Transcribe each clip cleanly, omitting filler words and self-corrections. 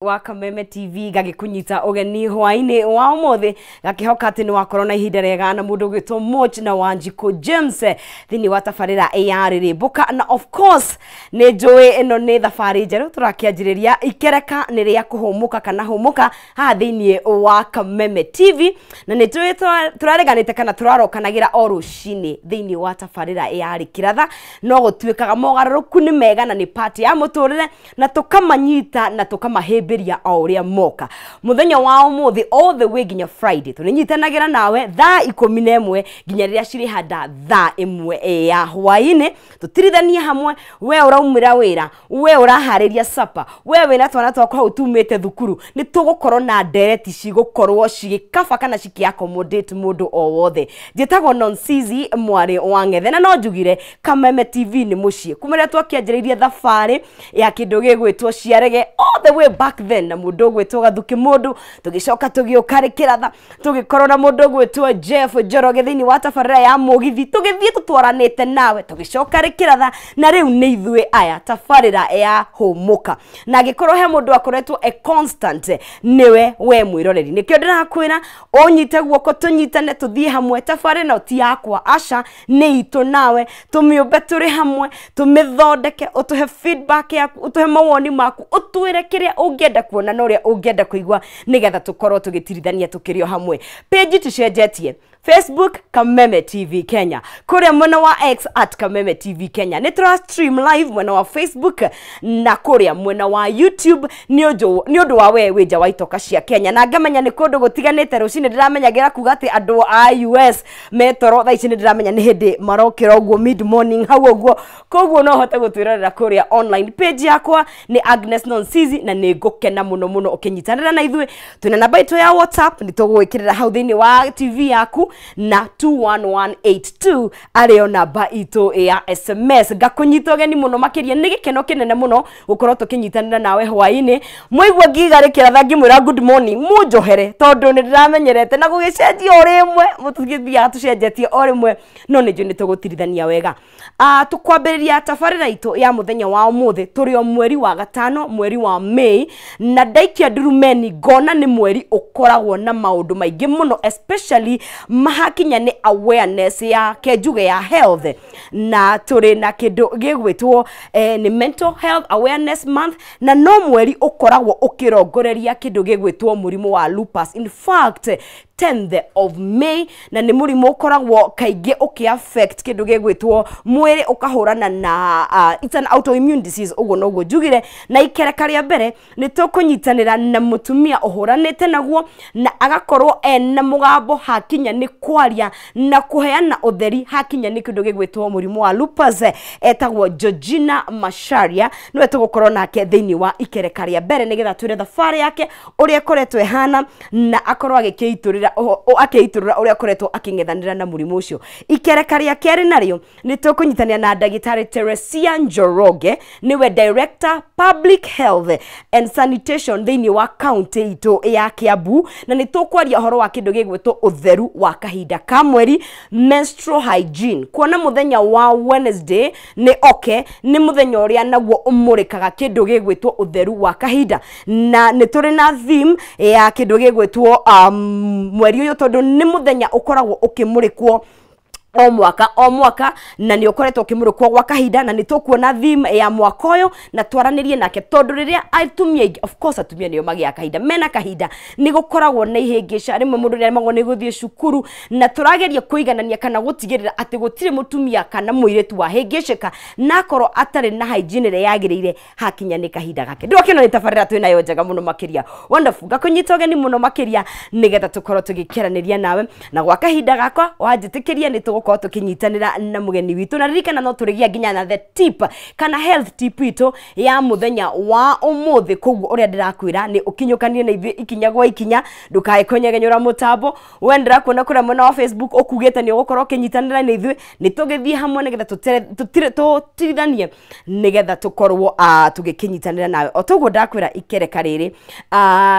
Wa Kameme TV gagĩkũnyita ũgeni hwainĩ wa ũmũthĩ, gakĩhoka atĩ nĩ wakorwo na ihinda rĩega na mũndũ ũgwĩtwo Moch na Wanjikũ James thĩinĩ wa tabarĩra ya Rĩrĩmbũka. Na of course nĩ njũĩ ĩno nĩ thabarĩ njerũ tũrakĩanjĩrĩria, ikereka nĩ rĩa kũhũmũka kana hũmũka haha thĩinĩ wa Kameme TV, na nĩ tũĩ tũrareganĩte kana tũrarokanagĩra o rũcinĩ thĩinĩ wa tabarĩra ya Rĩkĩratha, no gũtuĩkaga mogarũrũku nĩ mega na nĩ part ya mũtũrĩre, na tũkamanyita na tũkamahĩmbĩria o ũrĩa moka. Mũthenya wa ũmũthĩ all the way nginya Friday tũrĩnyitanagĩra nawe thaa 11 nginya rĩrĩa cirĩhanda thaa 1 ya hwaĩ-inĩ, tũtirithanie hamwe. We ũraumĩra wĩra, we ũraharĩria sapa, we wĩna twana twaku hau tumĩte thukuru, nĩ tũgũkorwo na ndereti cigũkorwo cigĩkaba kana cikĩ accommodate mũndũ o wothe. Njĩtagwo Nonsizi mwarĩ wa Ng'ethe, na no njugire Kameme TV nĩ mũciĩ kuma rĩrĩa twakĩanjĩrĩirie thabarĩ ya kĩndũ gĩgwĩtwo Ciarege all the way back then na mũndũ ũgwĩtwo Gathuki Mũndũ, tũgĩcoka tũgĩũka Rĩkĩratha, tũgĩkorwo na mũndũ ũgwĩtwo Jeff Njoroge thĩinĩ wa tabarĩra ya Mũgithi, tũgĩthiĩ tũtwaranĩte nawe, tũgĩcoka Rĩkĩratha, na rĩu nĩ ithuĩ aya tabarĩra ya Hũmũka. Na angĩkorwo he mũndũ akoretwo e constant, nĩwe we mwĩroreri, nĩkĩo ndĩrakwĩra ũnyite guoko, tũnyitane, tũthiĩ hamwe. Tabarĩra ĩno ti yakwa, aca, nĩ itũ nawe, tũmĩũmbe tũrĩ hamwe, tũmĩthondeke, ũtũhe feedback yaku, ũtũhe mawoni maku, ũtwĩre kĩrĩa ũngĩenda kuona na ũrĩa ũngĩenda kũigua, nĩgetha tũkorwo tũgĩtirithania tũkĩrĩ o hamwe. Page tũcenjetie, Facebook Kameme TV Kenya, kũrĩa mwena wa X @KamemeTV Kenya, nĩ tũra stream live mwena wa Facebook na kũrĩa mwena wa YouTube nĩ ũndũ wa we wĩ nja wa itoka cia Kenya. Na ngamenya nĩ kũndũ gũtiganĩte, rũcinĩ ndĩramenyagĩra kuga atĩ andũ a US metoro, thaa ici nĩ ndĩramenya nĩ hĩndĩ marokĩra ũguo mid morning hau ũguo, koguo no hote gũtwĩrorera kũrĩa online. Page yakwa nĩ Agnes Nonsizi, na nĩ ngũkena mũno mũno ũkĩnyitanĩra na ithuĩ. Twĩna namba itũ ya WhatsApp, nĩ tũgũgwĩkĩrĩra hau thĩinĩ wa TV yaku, na 21182 arĩo namba itũ ya SMS. Ngakũnyita ũgeni mũno makĩria, nĩ gĩkeno kĩnene mũno gũkorwo tũkĩnyitanĩra nawe hwaĩ-inĩ. Mwaigua ngiga Rĩkĩratha ngĩmwĩra good morning, mũnjohere tondũ nĩ ndĩramenyerete na gũgĩcenjia o rĩmwe, tũgĩthiaga tũcenjetie o rĩmwe, no nĩ njũĩ nĩ tũgũtirithania wega. Tũkwambĩrĩria tabarĩra itũ ya mũthenya wa ũmũthĩ tũrĩ o mweri wa gatano, mweri wa May, na ndaikia ndurumeni ngona nĩ mweri ũkoragwo na maũndũ maingĩ mũno, especially mahakinya nĩ awareness ya kenjuge ya health, na tũrĩ na kĩndũ gĩgwĩtwo nĩ Mental Health Awareness Month, na no mweri ũkoragwo ũkĩrongoreria kĩndũ gĩgwĩtwo mũrimũ wa lupus, in fact 10th of May, na nĩ mũrimũ ũkoragwo kaingĩ ũkĩ affect kĩndũ gĩgwĩtwo mwĩrĩ ũkahũrana na it's an autoimmune disease, ũguo noguo njugire. Na ikereka rĩa mbere nĩ tũkũnyitanĩra na mũtumia ũhũranĩte naguo na agakorwo ena mũgambo hakinya nĩ kwaria na kũheana ũtheri hakinya nĩ kĩndũ gĩgwĩtwo mũrimũ wa lupus, etagwo Georgina Macharia, nĩwe tũgũkorwo nake thĩinĩ wa ikereka rĩa mbere nĩgetha twĩre thabarĩ yake ũrĩa ĩkoretwo ĩhana na akorwo agĩkĩitũrĩra akĩitũrũra ũrĩa akoretwo akĩng'ethanĩra na mũrimũ ũcio. Ikereka rĩa kerĩ narĩo nĩ tũkũnyitanĩra na ndagĩtarĩ Teresia Njoroge, nĩwe Director Public Health and Sanitation thĩinĩ wa county itũ ya Kiambu, na nĩ tũkwaria ũhoro wa kĩndũ gĩgwĩtwo ũtheru wa kahinda ka mweri, menstrual hygiene, kuona mũthenya wa Wednesday nĩ oke nĩ mũthenya ũrĩa naguo ũmũrĩkaga kĩndũ gĩgwĩtwo ũtheru wa kahinda, na nĩ tũrĩ na theme ya kĩndũ gĩgwĩtwo mweri ũyũ tondũ nĩ mũthenya ũkoragwo ũkĩmũrĩkwo o mwaka o mwaka, na nĩ ũkoretwo ũkĩmũrĩkwo gwa kahinda, na nĩ tũkuona theme ya mwaka ũyũ na twaranĩrie nake, tondũ rĩrĩa atumia aingĩ, of course atumia nĩo magĩaga kahinda, mena kahinda nĩ gũkoragwo na ihĩngĩca, rĩmwe mũndũ nĩaremagwo nĩ gũthiĩ cukuru, na tũrageria kũiganania kana gũtigĩrĩra atĩ gũtirĩ mũtumia kana mũirĩtu wahĩngĩcĩka na akorwo atarĩ na hygiene ĩrĩa yagĩrĩire hakinya nĩ kahinda gake. Ndĩrakĩona nĩ tabarĩra twĩnayo njega mũno makĩria, wonderful. Ngakũnyita ũgeni mũno makĩria nĩgetha tũkorwo tũgĩkeranĩria nawe, na gwa kahinda gakwa wanjĩtĩkĩria nĩ tũgũkorwo tũkĩnyitanĩra na mũgeni witũ, na ririkana no tũrĩgia nginya na the tip kana health tip itũ ya mũthenya wa ũmũthĩ. Koguo ũrĩa ndĩrakwĩra nĩ ũkinyũkanie na ithuĩ ikinya gwa ikinya, ndũkae kũnyegenyũra mũtambo. We ndĩrakuona kũrĩa mwena wa Facebook ũkugĩte nĩ ũgũkorwo ũkĩnyitanĩra na ithuĩ, nĩ tũgĩthiĩ hamwe nĩgetha tũtirithanie nĩgetha tũkorwo tũgĩkĩnyitanĩra nawe. O toguo ndakwĩra ikereka rĩrĩ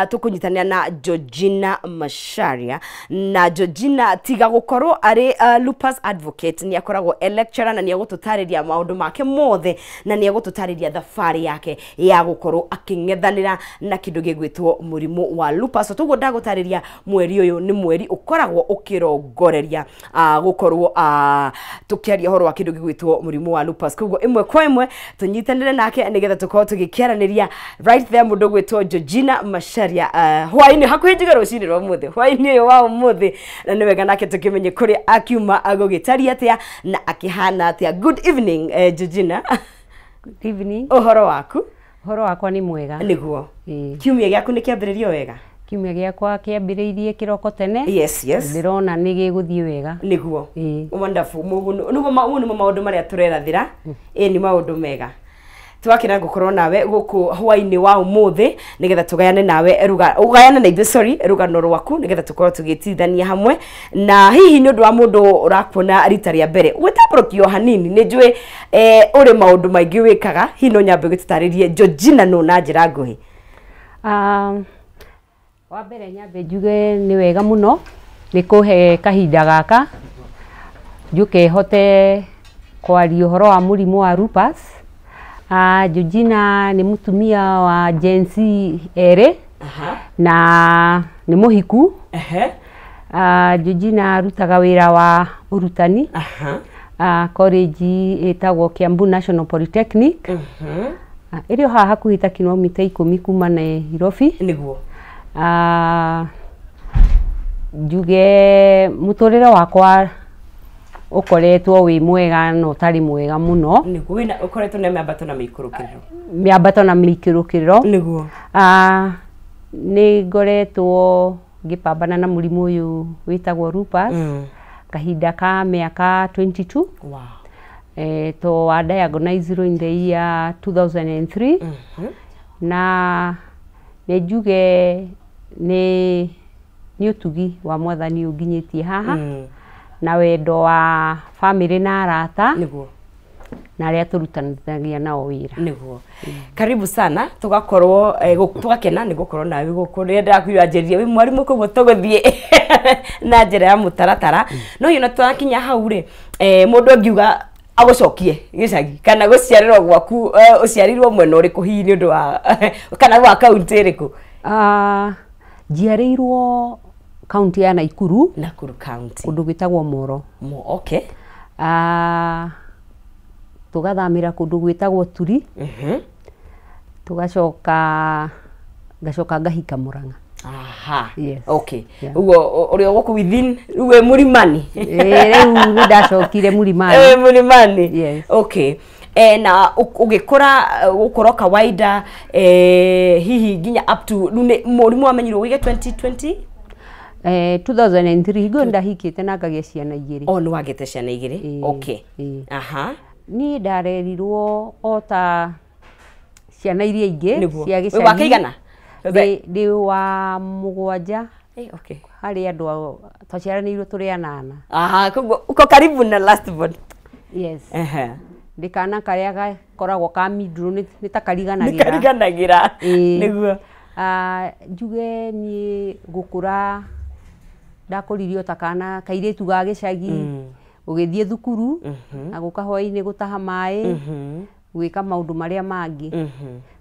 tũkũnyitanĩra na Georgina Macharia, na Georgina tiga gũkorwo arĩ lupus lupus advocate, nĩ akoragwo e lecturer na nĩ egũtũtarĩria maũndũ make mothe na nĩ egũtũtarĩria thabarĩ yake ya gũkorwo akĩng'ethanĩra na kĩndũ gĩgwĩtwo mũrimũ wa lupus. Toguo ndagũtarĩria mweri ũyũ nĩ mweri ũkoragwo ũkĩrongoreria gũkorwo tũkĩaria ũhoro wa kĩndũ gĩgwĩtwo mũrimũ wa lupus. Koguo ĩmwe kwa ĩmwe tũnyitanĩre nake nĩgetha tũkorwo tũgĩkĩaranĩria right there mũndũ ũgwĩtwo Georgina Macharia hwaĩ-inĩ hakuhĩ njuge rũcinĩ rwa ũmũthĩ, hwaĩ-inĩ ũyũ wa ũmũthĩ, na nĩ wega nake tũkĩmenye kũrĩa akiuma agũgĩtaria atĩa na akĩhana atĩa. Good evening, Georgina. Good evening. Ũhoro waku? Ũhoro wakwa nĩ mwega. Nĩguo. Kiumia gĩaku nĩ kĩambĩrĩrio wega? Kiumia gĩakwa kĩambĩrĩirie kĩroko tene. Yes, yes. Ndĩrona nĩ gĩgũthiĩ wega. Nĩguo. Wonderful. Nĩguo mau nĩmo maũndũ marĩa tũrerathĩra. Ĩ nĩ maũndũ mega. Twakena gũkorwo nawe gũkũ hwaĩ-inĩ wa ũmũthĩ nĩgetha tũgayane nawe ũgayane na ithuĩ, sorry, rũgano rwaku nĩgetha tũkorwo tũgĩtithania hamwe. Na hihi nĩ ũndũ wa mũndũ ũrakuona rita rĩa mbere gwĩtambũrũkio hanini, nĩ njũĩ ũrĩ maũndũ maingĩ wĩkaga, hihi no nyambe ũgĩtũtarĩrie Georgina nũ na njĩra nguhĩ? Wa mbere nyambe njuge nĩ wega mũno nĩ kũhe kahinda gaka njuke hote kwaria ũhoro wa mũrimũ wa lupus. Georgina nĩ mũtumia wa Gen Z erĩ na nĩ mũhiku. Georgina arutaga wĩra wa ũrutani college ĩtagwo Kiambu National Polytechnic ĩrĩ o haha hakuhĩ ta kilomita 10 kuma Nairobi. Nĩguo. Njuge mũtũrĩre wakwa ũkoretwo wĩ mwega na ũtarĩ mwega mũno. Nĩguo, wĩna ũkoretwo na mĩambato na mĩikũrũkĩrĩro. Mĩambato na mĩikũrũkĩrĩro. Nĩguo. Nĩ ngoretwo ngĩpambana na mũrimũ ũyũ wĩtagwo lupus kahinda ka mĩaka 22. Wow. To wa diagnosed in the year 2003. Na nĩ njuge nĩ ũtugi wa Mwathani ũnginyĩtie haha na wendo wa family na arata. Nĩguo. Na arĩa tũrutanithagia nao wĩra. Nĩguo. Karibu sana, tũgakorwo tũgakena nĩ gũkorwo nawe gũkũ. Rĩrĩa ndĩrakwĩra wanjĩrĩrie wĩ mwarimũ koguo tũgũthiĩ na njĩra ya mũtaratara. No hiyo na twakinya hau rĩ, mũndũ angiuga agũcokie gĩcagi kana gũciarĩrwo gwaku, ũciarirwo mwena ũrĩkũ hihi nĩ ũndũ wa kana wa kaunti ĩrĩkũ? Njiarĩirwo kaunti ya Nakuru. Nakuru county. Kũndũ gwĩtagwo Moro. Okay. Tũgathamĩra kũndũ gwĩtagwo Turi. Tũgacoka ngacoka ngahika Murang'a. Aha. Yes. Okay. Yeah. Ũguo ũrĩa gũkũ within rĩu wĩ Mũrimani. Rĩu nĩ ndacokire Mũrimani. Mũrimani. Yes. Okay. Na ũgĩkũra gũkorwo kawaida hihi nginya up to rĩu mũrimũ wamenyirwo wĩige 2020? 2003 hingo ndahikĩte na ngagĩa ciana igĩrĩ. Oh, nĩ wagĩte ciana igĩrĩ. Okay. Aha. Niĩ ndarerirwo o ta ciana iria ingĩ cia gĩcagi. Wĩ wa kĩigana? Ndĩ wa mũgwanja. Okay. Harĩ andũ twaciaranĩirwo tũrĩ anana. Aha, koguo uko karibu na last born. Yes. Ndĩ kana karĩa gakoragwo ka middle nĩ ta kariganagĩra. Nĩ kariganagĩra. Nĩguo. Njuge niĩ gũkũra ndakũririo ta kana kairĩtu ga gĩcagi, ũgĩthiĩ thukuru na gũka hwaĩ-inĩ gũtaha maĩ, gwĩka maũndũ marĩa mangĩ.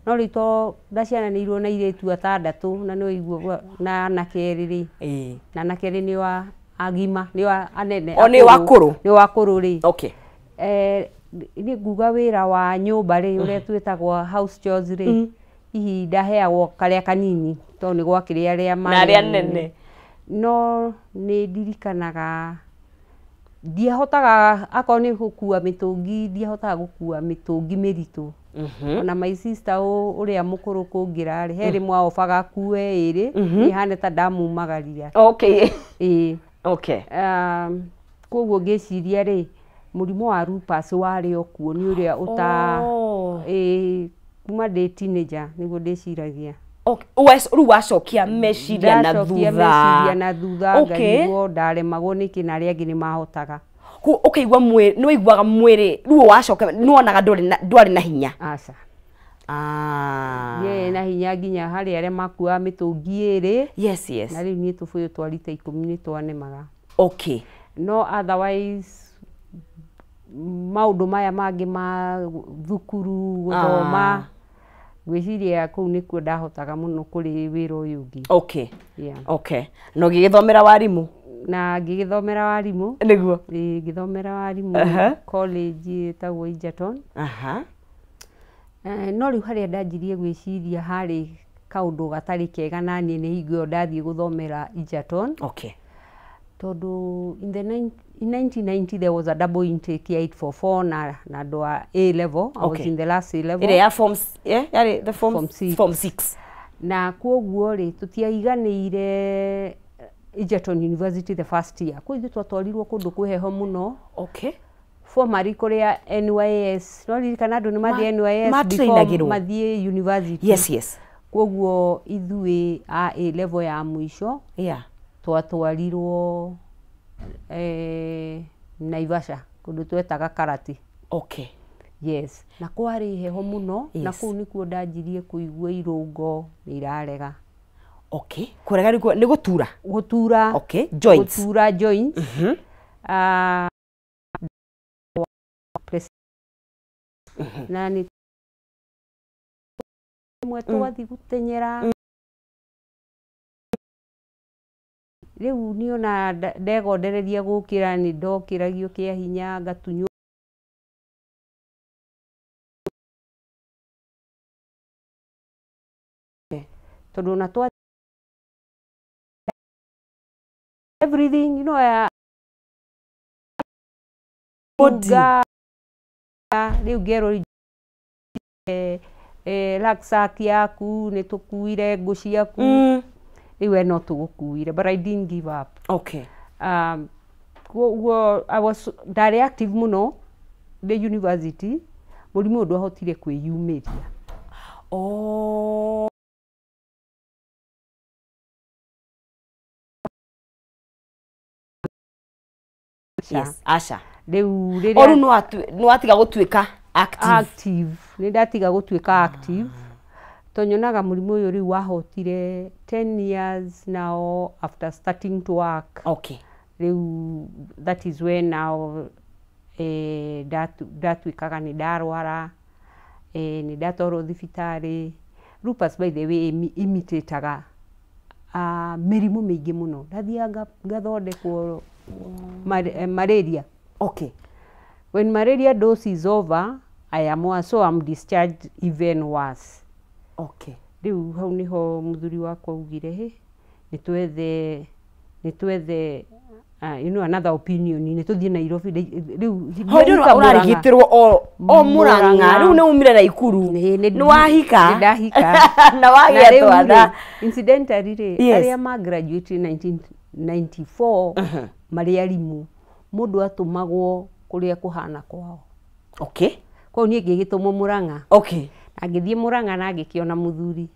No rĩu to ndaciaranĩirwo na airĩtu atandatũ na nĩ waigua na anake erĩ rĩ, na anake erĩ nĩo agima, nĩo anene. O nĩo akũrũ? Nĩo akũrũ rĩ. Okay. Niĩ nguga wĩra wa nyũmba rĩ, ũrĩa twĩtagwo house chores rĩ, hihi ndaheagwo karĩa kanini tondũ nĩ gwakĩrĩ arĩa na arĩa nene. No nĩ ndirikanaga ndiahotaga akorwo nĩ gũkua mĩtũngi, ndiahotaga gũkua mĩtũngi mĩritũ. Ona my sister ũrĩa mũkũrũ kũngĩra rĩ, he rĩmwe aobaga akue ĩrĩ, niĩ hane ta ndamumagaria. Okay. Ĩĩ. Okay. Koguo ngĩciria rĩ, mũrimũ wa lupus warĩ o kuo nĩ ũrĩa ũta kuma ndĩ teenager nĩguo ndĩciragia. Okay. Rĩu wacokia meciria na thutha. Meciria na thutha, ngarigwo ndaremagwo nĩkĩ na arĩa angĩ nĩ mahotaga. Ũkaigua mwĩrĩ, nĩ waiguaga mwĩrĩ, rĩu wacoka nĩ wonaga ndwarĩ na hinya. Aca. Ndiarĩ na hinya nginya harĩ arĩa makuaga mĩtũngi ĩrĩ. Yes, yes. Na rĩu niĩ tũbũyũ twa rita 10 nĩ twanemaga. Okay. No otherwise maũndũ maya mangĩ ma thukuru gũthoma, ngwĩciria kũu nĩkuo ndahotaga mũno kũrĩ wĩra ũyũ ũngĩ. Okay. Yeah. Okay, na ũgĩgĩthomera warimũ? Na ngĩgĩthomera warimũ. Nĩguo. Ĩĩ, ngĩthomera warimũ college ĩtagwo Egerton. No rĩu harĩa ndanjirie gwĩciria harĩ kaũndũ gatarĩ kega naniĩ nĩ hingo ĩyo ndathiĩ gũthomera Egerton. Okay. Tondũ in 1990 there was a double intake ya 844 na andũ a A level. I was in the last A level. Ĩrĩa ya forms, yeah, yarĩ the form, Form six. Form 6. Na kwoguo rĩ, tũtiaiganĩire Egerton University the first year. Kũu ithuĩ twatwarirwo kũndũ kwĩ heho mũno. Okay. Formally kũrĩa NYS, no ririkana andũ nĩ mathiĩ NYS before matrainagĩrwo. mathiĩ university. Yes. Kwoguo ithuĩ a A level ya mũico twatwarirwo Naivasha, kũndũ twetaga Karati. Okay. Yes, na kwarĩ heho mũno na Yes. kũu nĩkuo ndanjirie kũigua irũngo nĩ irarega. Okay, kũrega nĩ nĩ gũtura? Gũtura. Okay, joints. Gũtura joints. Ah, na nĩ rĩmwe twathiĩ gũtenyera, rĩu niona ndegondereria gũkĩra, nĩ ndokĩragio kĩa hinya ngatunywo. Tondũ ona twa everything Body. Nga rĩu ngerwo rucksack yaku nĩ tũkuire, ngũ ciaku rĩu we no tũgũkuire, but I didn't give up. Koguo I was ndarĩ active mũno ndĩ university, mũrimũ ũyũ ndwahotire kwĩyumĩria. Oh. Yes, aca. Rĩu O rĩrĩa rĩu nĩ watiga gũtuĩka active. Active, nĩ ndatiga gũtuĩka active to nyonaga mũrimũ ũyũ rĩu wahotire 10 years now after starting to work. Rĩu that is when now ndatuĩkaga nĩ ndarwara, nĩ ndatwarwo thibitarĩ. Lupus, by the way, imitĩtaga mĩrimũ mĩingĩ mũno. Ndathiaga ngathondekwo malaria. When malaria dose is over, I am worse, so I'm discharged even worse. Rĩu hau nĩho mũthuri wakwa augire, "Hĩ, nĩ twethe another opinion, nĩ tũthiĩ Nairobi." Rĩu Ho rĩu ndiahika Murang'a. Ũrarigitĩrwo o Murang'a? Murang'a. Rĩu nĩ umire Naikuru? Nĩ Nĩ wahika? Nĩ ndahika. Na wagĩa Rĩu twana? rĩ, incidentally rĩ, arĩa ma graduate 1994 marĩ arimũ, mũndũ atũmagwo kũrĩa kũhana kwao. Kwoguo niĩ ngĩgĩtũmwo Murang'a. Na ngĩthiĩ Murang'a na ngĩkĩona mũthuri.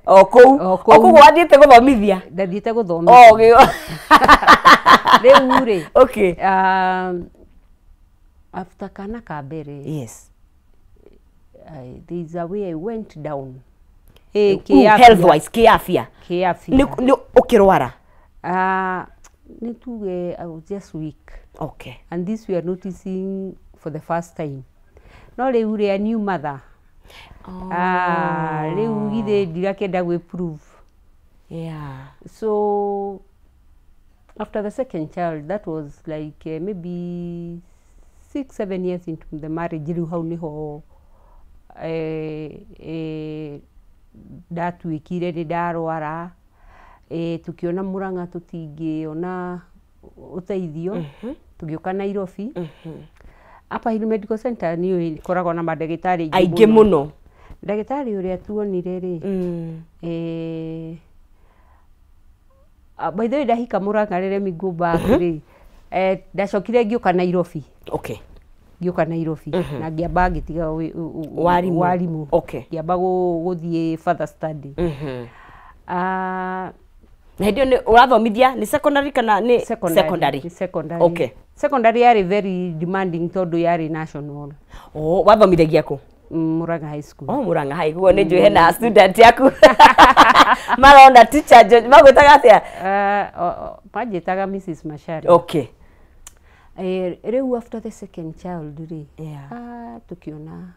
O kũu? O O kũu. kũu wathiĩte gũthomithia? Ndathiĩte gũthomithia. O gĩ- Rĩu rĩ, after kana ka mbere, there is a way I went down. Ooh, Kĩafya. health wise, kĩafya? Kĩafya. Nĩ ũkĩrwara? Ah, nĩ tuge I was just weak. And this we are noticing for the first time. No rĩu rĩ, a new mother. Ah, rĩu githĩ ndirakĩenda gwĩ prove. So after the second child, that was like maybe 6, 7 years into the marriage, rĩu hau nĩho ndatuĩkire nĩ ndarwara, tukiona Murang'a tũtingĩona ũteithio, tũgĩũka Nairobi. Upper Hill Medical Center nĩ ĩkoragwo na mandagĩtarĩ aingĩ mũno. Ndagĩtarĩ ũrĩa tuonire rĩ, by the way, ndahika Murang'a, let me go back rĩ, ndacokire ngĩũka Nairobi. Ngĩũka Nairobi na ngĩamba ngĩtiga Warimũ. Warimũ. Ngĩamba gũthiĩ further study. Ah, Na hĩndĩ ĩyo nĩ ũrathomithia nĩ secondary kana nĩ secondary. Secondary. Nĩ secondary. Secondary yarĩ very demanding tondũ yarĩ national. Oh, wathomithagia kũ? Murang'a High School. Oh, Murang'a High. Guo nĩ njũĩ hena student yaku marona teacher magwĩtaga atĩa? Ah, manjĩtaga Mrs. Macharia. Rĩu after the second child rĩ, Yeah. tukiona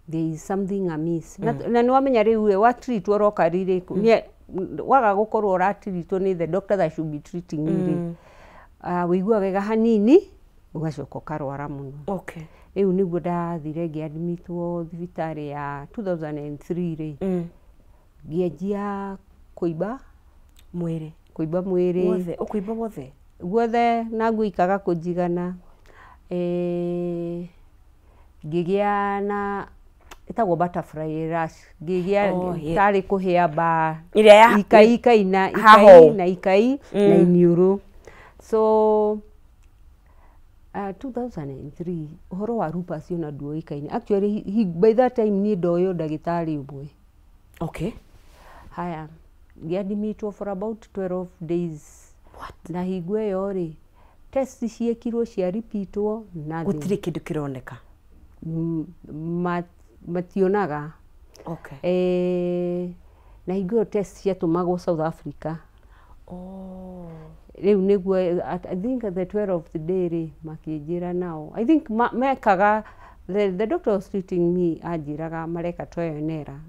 there is something amiss. Na nĩ wamenya rĩu watreatwo ũroka rĩ, waga gũkorwo ũratreatwo nĩ the doctor that should be treating you rĩ, wĩiguaga wega hanini ũgacoka ũkarwara mũno. Okay. Rĩu nĩguo ndathire ngĩadmitwo thibitarĩ ya 2003 rĩ, ngĩanjia kũimba mwĩrĩ, kũimba mwĩrĩ wothe, ũkũimba wothe, guothe, na nguo ikaga kũnjigana. Ngĩgĩa na ĩtagwo butterfly rash, ngĩgĩa. Oh, yeah. Tarĩ kũhĩa ba Ĩrĩa ya ikai ikai na haho. Ikai na ikai na iniũrũ. So 2003 ũhoro wa lupus ona nduoĩkaine actually. By that time niĩ ndoĩ o ndagĩtarĩ ũmwe. Okay. Haya, ngĩadmitwo for about 12 days. What? Na hingo ĩyo rĩ, test ciĩkirwo, cia repeatwo, nothing. Gũtirĩ kĩndũ kĩroneka. Mationaga. Okay. Na hingo ĩyo test ciatũmagwo South Africa. Oh. Rĩu nĩguo I think at the 12th day rĩ, makĩnjĩra nao, I think mekaga, the doctor was treating me anjĩraga mareka trial and error,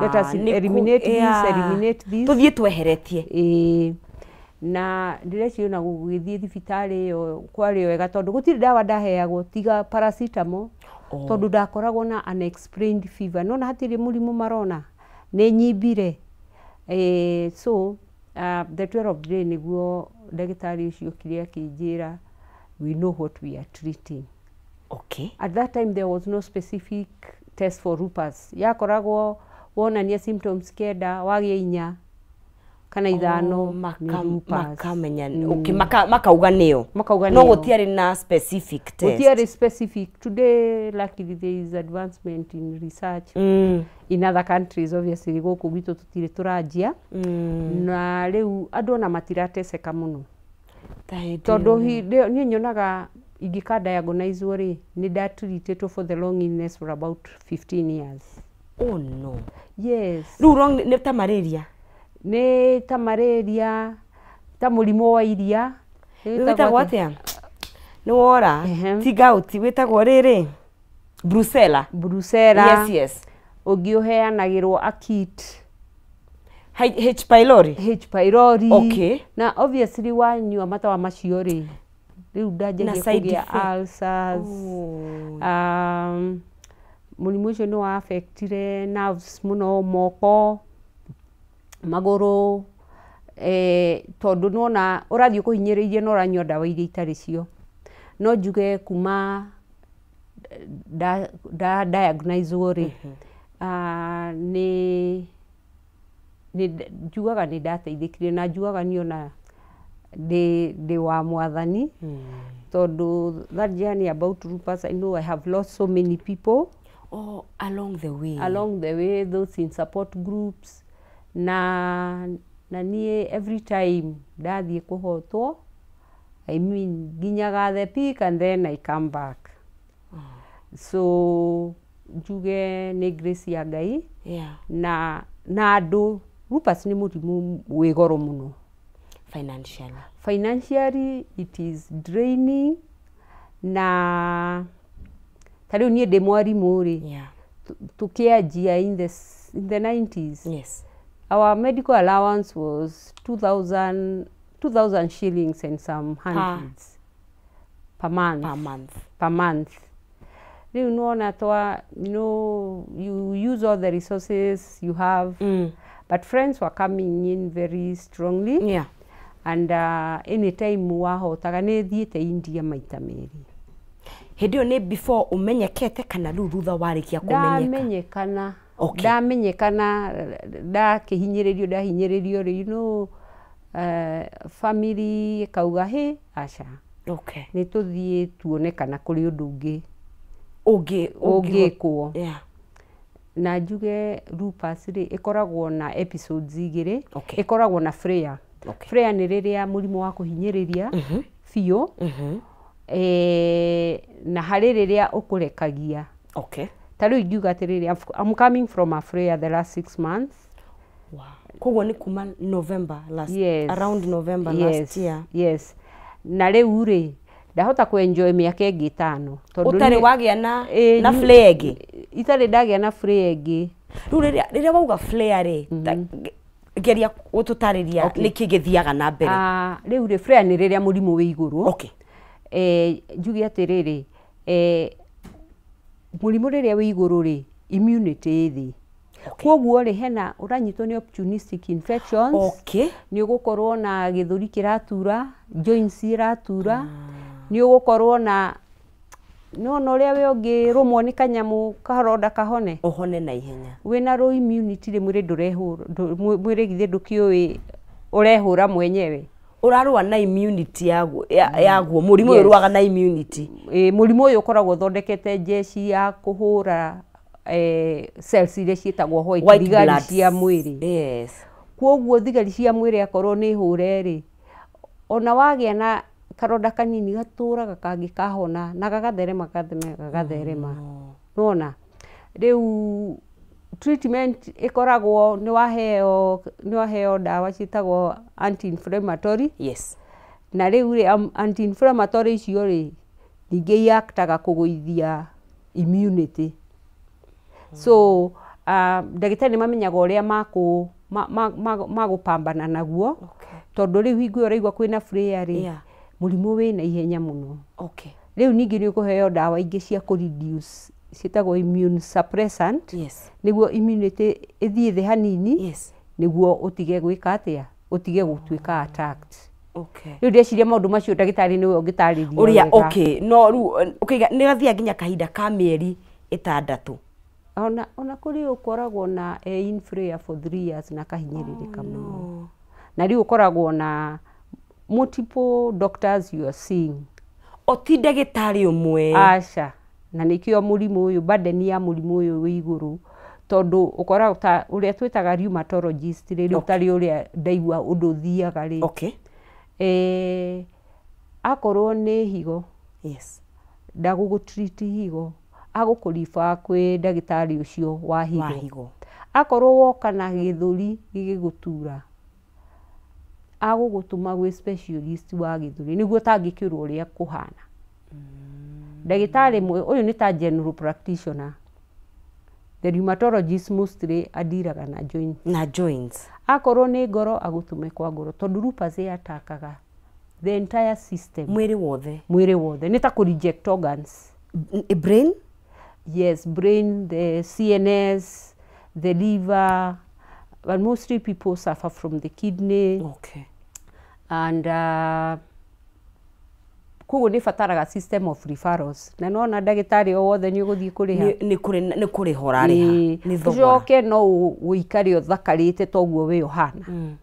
let us eliminate this, eliminate this. Tũthiĩ tweheretie. Ĩĩ, na ndĩreciria ona gũgĩthiĩ thibitarĩ ĩyo kwarĩ wega tondũ gũtirĩ ndawa ndaheagwo tiga paracetamol. Oh. Tondũ ndakoragwo na unexplained fever, nona hatirĩ mũrimũ marona nĩ nyimbire. So the 12th day nĩguo ndagĩtarĩ ũcio okire akĩnjĩra, "We know what we are treating." Okay. At that time there was no specific test for lupus. Yakoragwo wonania symptoms kenda, wagĩa inya kana ithano, Oh, nĩ lupus. Makamenya, okay, makauga nĩyo. Makauga no nĩyo. Gũtiarĩ na specific test. Gũtiarĩ specific. Today luckily there is advancement in research in other countries. Obviously gũkũ gwitũ tũtirĩ tũranjia, na rĩu andũ ona matirateceka mũno. Ta hĩndĩ tondũ ĩyo. Niĩ nyonaga ingĩka diagnosed rĩ, nĩ ndatreatĩtwo for the long illness for about 15 years. Oh no. Yes. Rĩu wrong nĩ ta malaria? Nĩ ta malaria, ta mũrimũ wa iria. Wĩtagwo atĩa? Nĩ wora. Ehe. Ti gout, wĩtagwo rĩrĩ, brucella. Brucella. Yes. Ũngĩ ũheanagĩrwo acute. H pylori. H pylori. Okay. Na obviously wanyua matawa macio rĩ, rĩu ndanjagia Na side kũgĩa effect. ulcers. Oh. Mũrimũ ũcio nĩ wa affectire nerves mũno, moko, magũrũ, tondũ nona ũrathiĩ ũkũhinyĩrĩirie na ũranyua ndawa iria itarĩ cio. No njuge kuma nda diagnosed rĩ, nĩ njugaga nĩ ndateithĩkire, na njugaga niĩ ona ndĩ wa Mwathani, tondũ that journey about lupus, I know I have lost so many people Oh, along the way. Along the way, those in support groups, na niĩ every time ndathiĩ kũhotwo, I mean, nginyaga the peak and then I come back. So njuge nĩ grace ya Ngai. Na andũ, lupus nĩ mũrimũ wĩ goro mũno. Financially. Financially it is draining, na ta rĩu niĩ ndĩ mwarimũ rĩ, tũkĩanjia in the 90s, our medical allowance was 2000 shillings and some hundreds per month. Per month. Per month. Rĩu nĩwona twa you use all the resources you have, but friends were coming in very strongly. And anytime wahotaga, nĩ thiĩte India maita merĩ. Hĩndĩ ĩyo nĩ before ũmenyekete kana rĩu thutha warĩkia kũmenyeka? Ndamenyekana. Okay. Ndamenyekana, ndakĩhinyĩrĩrio, ndahinyĩrĩrio rĩ, family ĩkauga hĩ aca, nĩ tũthiĩ tuone kana kũrĩ ũndũ ũngĩ ũngĩ ũngĩkwo. Na njuge lupus rĩ, ĩkoragwo na episodes igĩrĩ. Ĩkoragwo na flare. Flare nĩ rĩrĩa mũrimũ wa kũhinyĩrĩria biũ, na harĩ rĩrĩa ũkũrekagia. Ta rĩu ingiuga atĩrĩrĩ, I'm coming from a flare the last 6 months. Wow. Koguo nĩ kuma November last, Yes. around November Yes. last year. Yes. Na rĩu rĩ ndahota kwenjoy mĩaka ĩngĩ 5 tondũ ũtarĩ wagĩa na na flare ĩngĩ. Itarĩ ndagĩa na flare ĩngĩ. Rĩu rĩrĩa wauga flare rĩ, geria gũtũtarĩria nĩkĩ gĩthiaga na mbere. Rĩu rĩ flare nĩ rĩrĩa mũrimũ wĩ igũrũ. Okay. Njuge atĩrĩrĩ, mũrimũ rĩrĩa wĩ igũrũ rĩ, immunity ĩ thĩ. Koguo rĩ hena ũranyitwo nĩ opportunistic infections. Okay. Nĩ ũgũkorwo na gĩthũri kĩratura, joints iratura, nĩ ũgũkorwo na nĩwona ũrĩa we ũngĩrũmwo nĩ kanyamũ karonda kahone. Ũhone na ihenya. Wĩna low immunity rĩ mwĩrĩ ndũrehũra, mwĩrĩ githĩ ndũkĩũĩ ũrehũra mwenyewe. Ũrarũa na immunity yaguo yaguo mũrimũ ũyũ ũrũaga na immunity. Mũrimũ ũyũ ũkoragwo ũthondekete jeshi ya kũhũra cells iria ciĩtagwo white thigari cia mwĩrĩ. Yes. Kwoguo thigari cia mwĩrĩ akorwo nĩ hũre rĩ, ona wagĩa na karonda kanini gatũraga kangĩkahona na gagatherema gagatherema. Nĩwona? Rĩu treatment ĩkoragwo nĩ waheo ndawa ciĩtagwo anti-inflammatory. Yes. Na rĩu rĩ anti-inflammatory icio rĩ ningĩ iactaga kũgũithia immunity. So ndagĩtarĩ nĩ mamenyaga ũrĩa magũpambana naguo. Okay. Tondũ rĩu hingo ĩyo ũraigua kwĩna flare rĩ, mũrimũ wĩna ihenya mũno. Okay. Rĩu ningĩ nĩ ũkũheo ndawa ingĩ cia kũ reduce ciĩtagwo immune suppressant. Yes. Nĩguo immunity ĩthiĩ thĩ hanini. Yes. Nĩguo ũtige gwĩka atĩa, ũtige gũtuĩka attacked. Okay. Rĩu ndeciria maũndũ macio ndagĩtarĩ nĩwe ũngĩtarĩria ũrĩa. Wega. Okay, no rĩu ũkaiga nĩ gathiaga nginya kahinda ka mĩeri 6. Ona kũrĩ ũkoragwo na in flare for 3 years na kahinyĩrĩrĩka mũno. Na rĩu ũkoragwo na multiple doctors you are seeing. O ti ndagĩtarĩ ũmwe. Aca. Na nĩkĩo mũrimũ ũyũ, burden ya mũrimũ ũyũ wĩ igũrũ tondũ ũkoragwo ta ũrĩa twĩtaga rheumatologist rĩ, rĩu tarĩ ũrĩa ndaigua ũndũ ũthiaga rĩ. Okay. Akorwo nĩ higo. Yes. Ndagũgũ-treat higo, agũkũriba kwĩ ndagĩtarĩ ũcio wa higo. Wa higo. Akorwo woka na gĩthũri gĩgĩgũtura, agũgũtũma gwĩ specialist wa gĩthũri nĩguo ũtangĩkĩrwo ũrĩa kũhana. Ndagĩtarĩ ũyũ nĩ ta general practitioner. The rheumatologist mostly adiraga na joints. Na joints. Akorwo nĩ ngoro agũtũme kwa ngoro tondũ lupus ĩatakaga the entire system. Mwĩrĩ wothe. Mwĩrĩ wothe. Nĩ ta kũ reject organs. Brain? Yes, brain, the CNS, the liver, but mostly people suffer from the kidney. Okay. And koguo nĩ bataraga system of referrals. Na nona ndagĩtarĩ o wothe nĩ ũgũthiĩ kũrĩha. Nĩ kũrĩha ũrarĩha. Nĩ thogora. Ũcoke no ũikare ũthakarĩte toguo wĩ ũhana.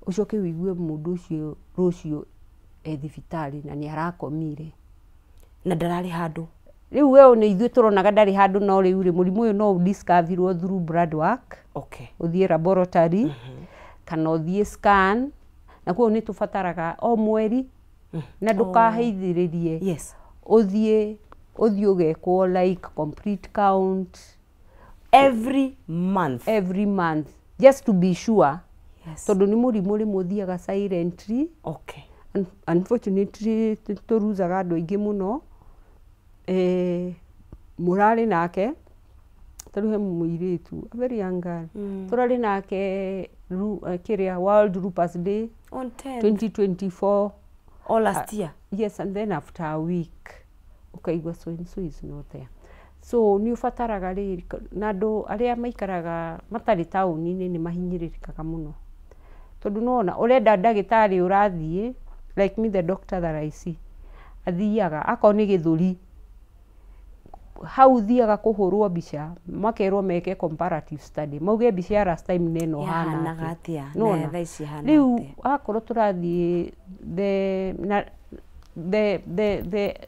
Ũcoke ũigue mũndũ ũcio rũciũ e thibitarĩ na nĩ arakomire. Na ndararĩ handũ. Rĩu we nĩ ithuĩ tũronaga ndarĩ handũ no rĩu rĩ mũrimũ ũyũ no ũdiscoverirwo through blood work. Okay. Ũthiĩ laboratory kana ũthiĩ scan na koguo nĩ tũbataraga o mweri na ndũkaheithĩrĩrie. Yes. Ũthiĩ ũgekwo like complete count every month. Every month just to be sure. Yes. Tondũ nĩ mũrimũ rĩmwe ũthiaga silently. Okay. Unfortunately tũruzaga andũ aingĩ mũno. Mũrarĩ nake tarĩu he mũirĩtu a very young girl. Tũrarĩ nake kĩrĩa World Lupus Day on 10 2024 or last year. Yes, and then after a week ũkaigua so and so is not there. So nĩ ũbataraga rĩrĩ na andũ arĩa maikaraga matarĩ taũni-inĩ nĩ mahinyĩrĩrĩkaga mũno tondũ nĩwona ũrenda ndagĩtarĩ ũrathiĩ like me the doctor that I see athiaga akorwo nĩ gĩthũri hau thiaga kũhũrwo mbica makerwo meke comparative study mauge mbica ya last time nĩ ĩno Yahanaga atĩa na thaa ici ĩhana rĩu atĩa? akorwo tũrathiĩ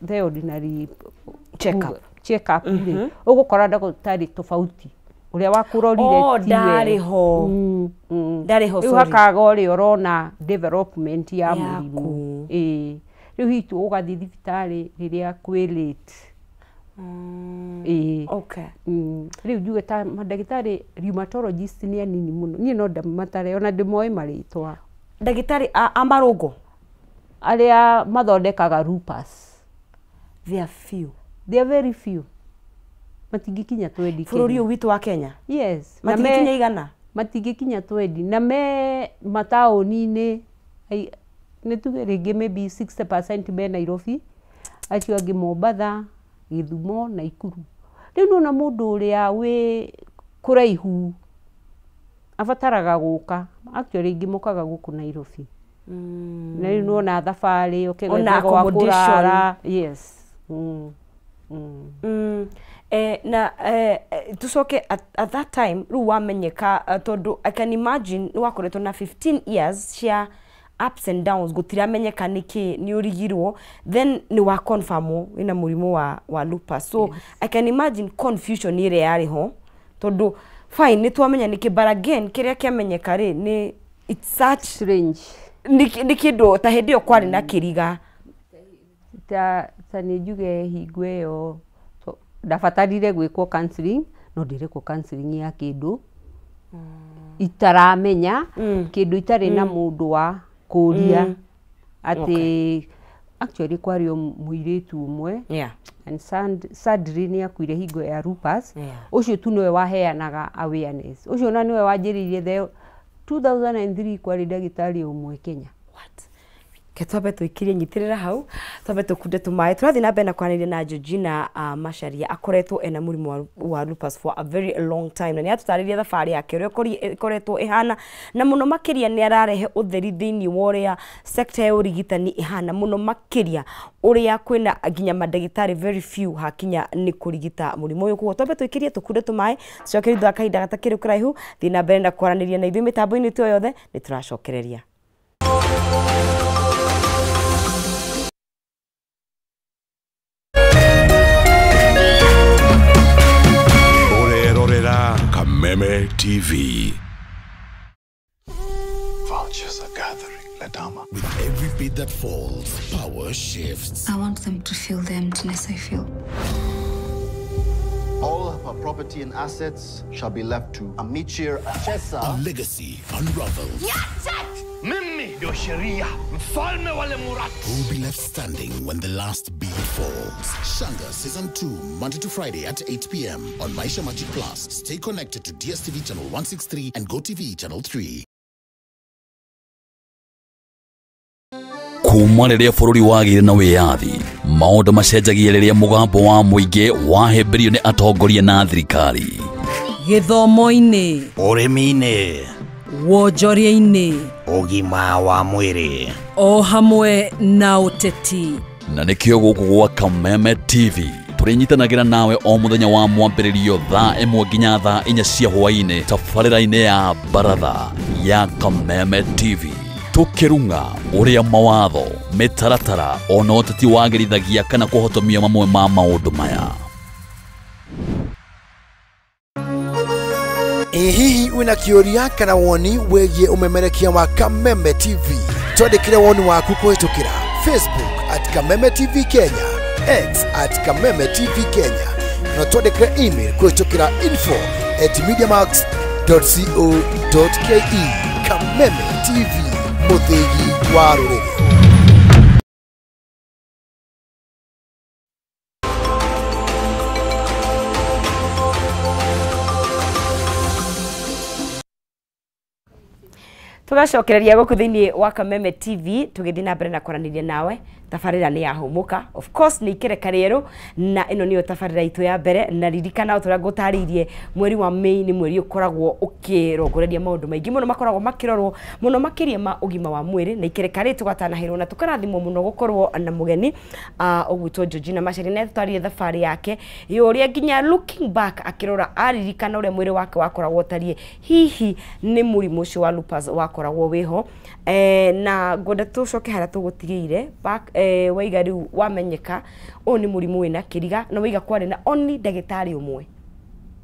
the ordinary Check up. Check up rĩ ũgũkora ndagĩtarĩ tofauti ũrĩa wakũrorire Oh, tiwe. ndarĩ ho. Ndarĩ ho, Rĩu sorry. hakaga ũrĩa ũrona development ya mũrimũ. Yaku. Ĩĩ. Rĩu hihi ũgathiĩ thibitarĩ rĩrĩa kwĩ late. Ĩĩ. Okay. Rĩu njuge ta mandagĩtarĩ rheumatologist nĩ anini mũno. Niĩ no ndamatare ona ndĩmoĩ marĩtwa. Ndagĩtarĩ a marũngo? Arĩa mathondekaga lupus. They are few. They are very few. Matingĩkinya 20. Bũrũri ũyũ witũ wa Kenya? Yes. Matingĩkinya igana? Matingĩkinya 20. Na me mataũni-inĩ, nĩ tuge rĩngĩ maybe 60% me Nairobi, acio angĩ Mombatha, Gĩthumo, Naikuru. Rĩu nĩwona mũndũ ũrĩa wĩ kũraihu abataraga gũka. Actually aingĩ mokaga gũkũ Nairobi. Na rĩu nĩwona thabarĩ, ũke Ona gwetha gwa accommodation. kũrara. Yes. Na tucoke at that time rĩu wamenyeka, tondũ I can imagine nĩ wakoretwo na 15 years cia ups and downs, gũtiramenyeka nĩkĩ nĩ ũrigirwo, then nĩ wa confirmwo wĩna mũrimũ wa lupus. So yes. I can imagine confusion ĩrĩa yarĩ ho, tondũ fine nĩ twamenya nĩkĩ, but again kĩrĩa kĩamenyeka rĩ nĩ it's such strange. Nĩ kĩndũ ta hĩndĩ ĩyo kwarĩ na kĩriga. Ta nĩ njuge hingo ĩyo ndabatarire gwĩkwo counseling, no ndĩrekwo counseling ya kĩndũ itaramenya, kĩndũ itarĩ na mũndũ wa kũria atĩ actually kwarĩ o mũirĩtu ũmwe and sadly nĩ akuire hingo ya lupus. Ũcio tu nĩwe waheanaga awareness. Ũcio na nĩwe wanjĩrĩirie the 2003 kwarĩ ndagĩtarĩ ũmwe Kenya. What? Ke twambe tũikirie nyitĩrĩra hau, twambe tũkunde tũmaĩ, tũrathiĩ na mbere na kwaranĩria na Georgina Macharia, akoretwo ena mũrimũ wa lupus for a very long time, na nĩ atũtarĩria thabarĩ yake ũrĩa ĩkoretwo ĩhana, na mũno makĩria nĩ ararehe ũtheri thĩinĩ wa ũrĩa sector ya ũrigitani ĩhana, mũno makĩria ũrĩa kwĩna nginya mandagĩtarĩ very few hakinya nĩ kũrigita mũrimũ ũyũ. Koguo twambe tũikirie tũkunde tũmaĩ, tũcoke thutha wa kahinda gatakĩrĩ kũraihu thiĩ na mbere na kwaranĩria na ithuĩ mĩtambo-inĩ ĩyo yothe nĩ tũracokereria. Kameme TV. Vultures are gathering, Ledama. With every beat that falls, power shifts. I want them to feel the emptiness I feel. All of her property and assets shall be left to Amichir Achesa. A legacy unravels. Mimi ndio sheria, mfalme wale Murat. Who'll be left standing when the last bead falls? Shanga Season 2, Monday to Friday at 8 p.m. on Maisha Magic Plus. Stay connected to DSTV Channel 163 and GoTV Channel 3. Kuma rĩrĩa bũrũri wagĩire na wĩyathi, maũndũ macenjagia rĩrĩa mũgambo wa mũingĩ wahĩmbĩrio nĩ atongoria na thirikari. Gĩthomo-inĩ, ũrĩmi-inĩ, wonjoria-inĩ, ũgima wa mwĩrĩ, o hamwe na ũteti. Na nĩkĩo gũkũ gwa Kameme TV tũrĩnyitanagĩra nawe o mũthenya wa mwambĩrĩrio thaa 1 nginya thaa 4 cia hwaĩ-inĩ tabarĩra-inĩ ya baratha ya Kameme TV. Tukirunga ũrĩa mawatho, mĩtaratara ona ũteti wagĩrithagia kana kũhotomia mamwe ma maũndũ maya. Ĩ hihi wĩna kĩũria kana woni wĩgiĩ ũmemerekia wa Kameme TV? Twandĩkĩre woni waku kũhĩtũkĩra Facebook at Kameme TV Kenya, X at Kameme TV Kenya, na twandĩkĩre email kũhĩtũkĩra info@mediamax.co.ke. Kameme TV, mũthĩgi wa rũrĩrĩ. Tugacokereria gũkũ thĩinĩ wa Kameme TV tũgĩthiĩ na mbere na kwaranĩria nawe. Tabarĩra nĩ yahũmũka, of course nĩ ikereka rĩerũ, na ĩno nĩyo tabarĩra itũ ya mbere. Na ririkana o ta ũrĩa ngũtarĩirie, mweri wa Mĩĩ nĩ mweri ũkoragwo ũkĩrongoreria maũndũ maingĩ mũno makoragwo makĩrorwo mũno makĩria ma ũgima wa mwĩrĩ, na ikereka rĩrĩ tũgatanahĩrwo na tũkarathimwo mũno gũkorwo na mũgeni ũgwĩtwo Georgina Macharia, na tũtarĩrie thabarĩ yake ya ũrĩa nginya looking back akĩrora aririkana ũrĩa mwĩrĩ wake wakoragwo ũtariĩ, hihi nĩ mũrimũ ũcio wa lupus wakoragwo wĩho. Na ngwenda tũcoke harĩa tũgũtigĩire back. Waiga rĩu wamenyeka ũyũ nĩ mũrimũ wĩna kĩriga, na waiga kwarĩ na only ndagĩtarĩ ũmwe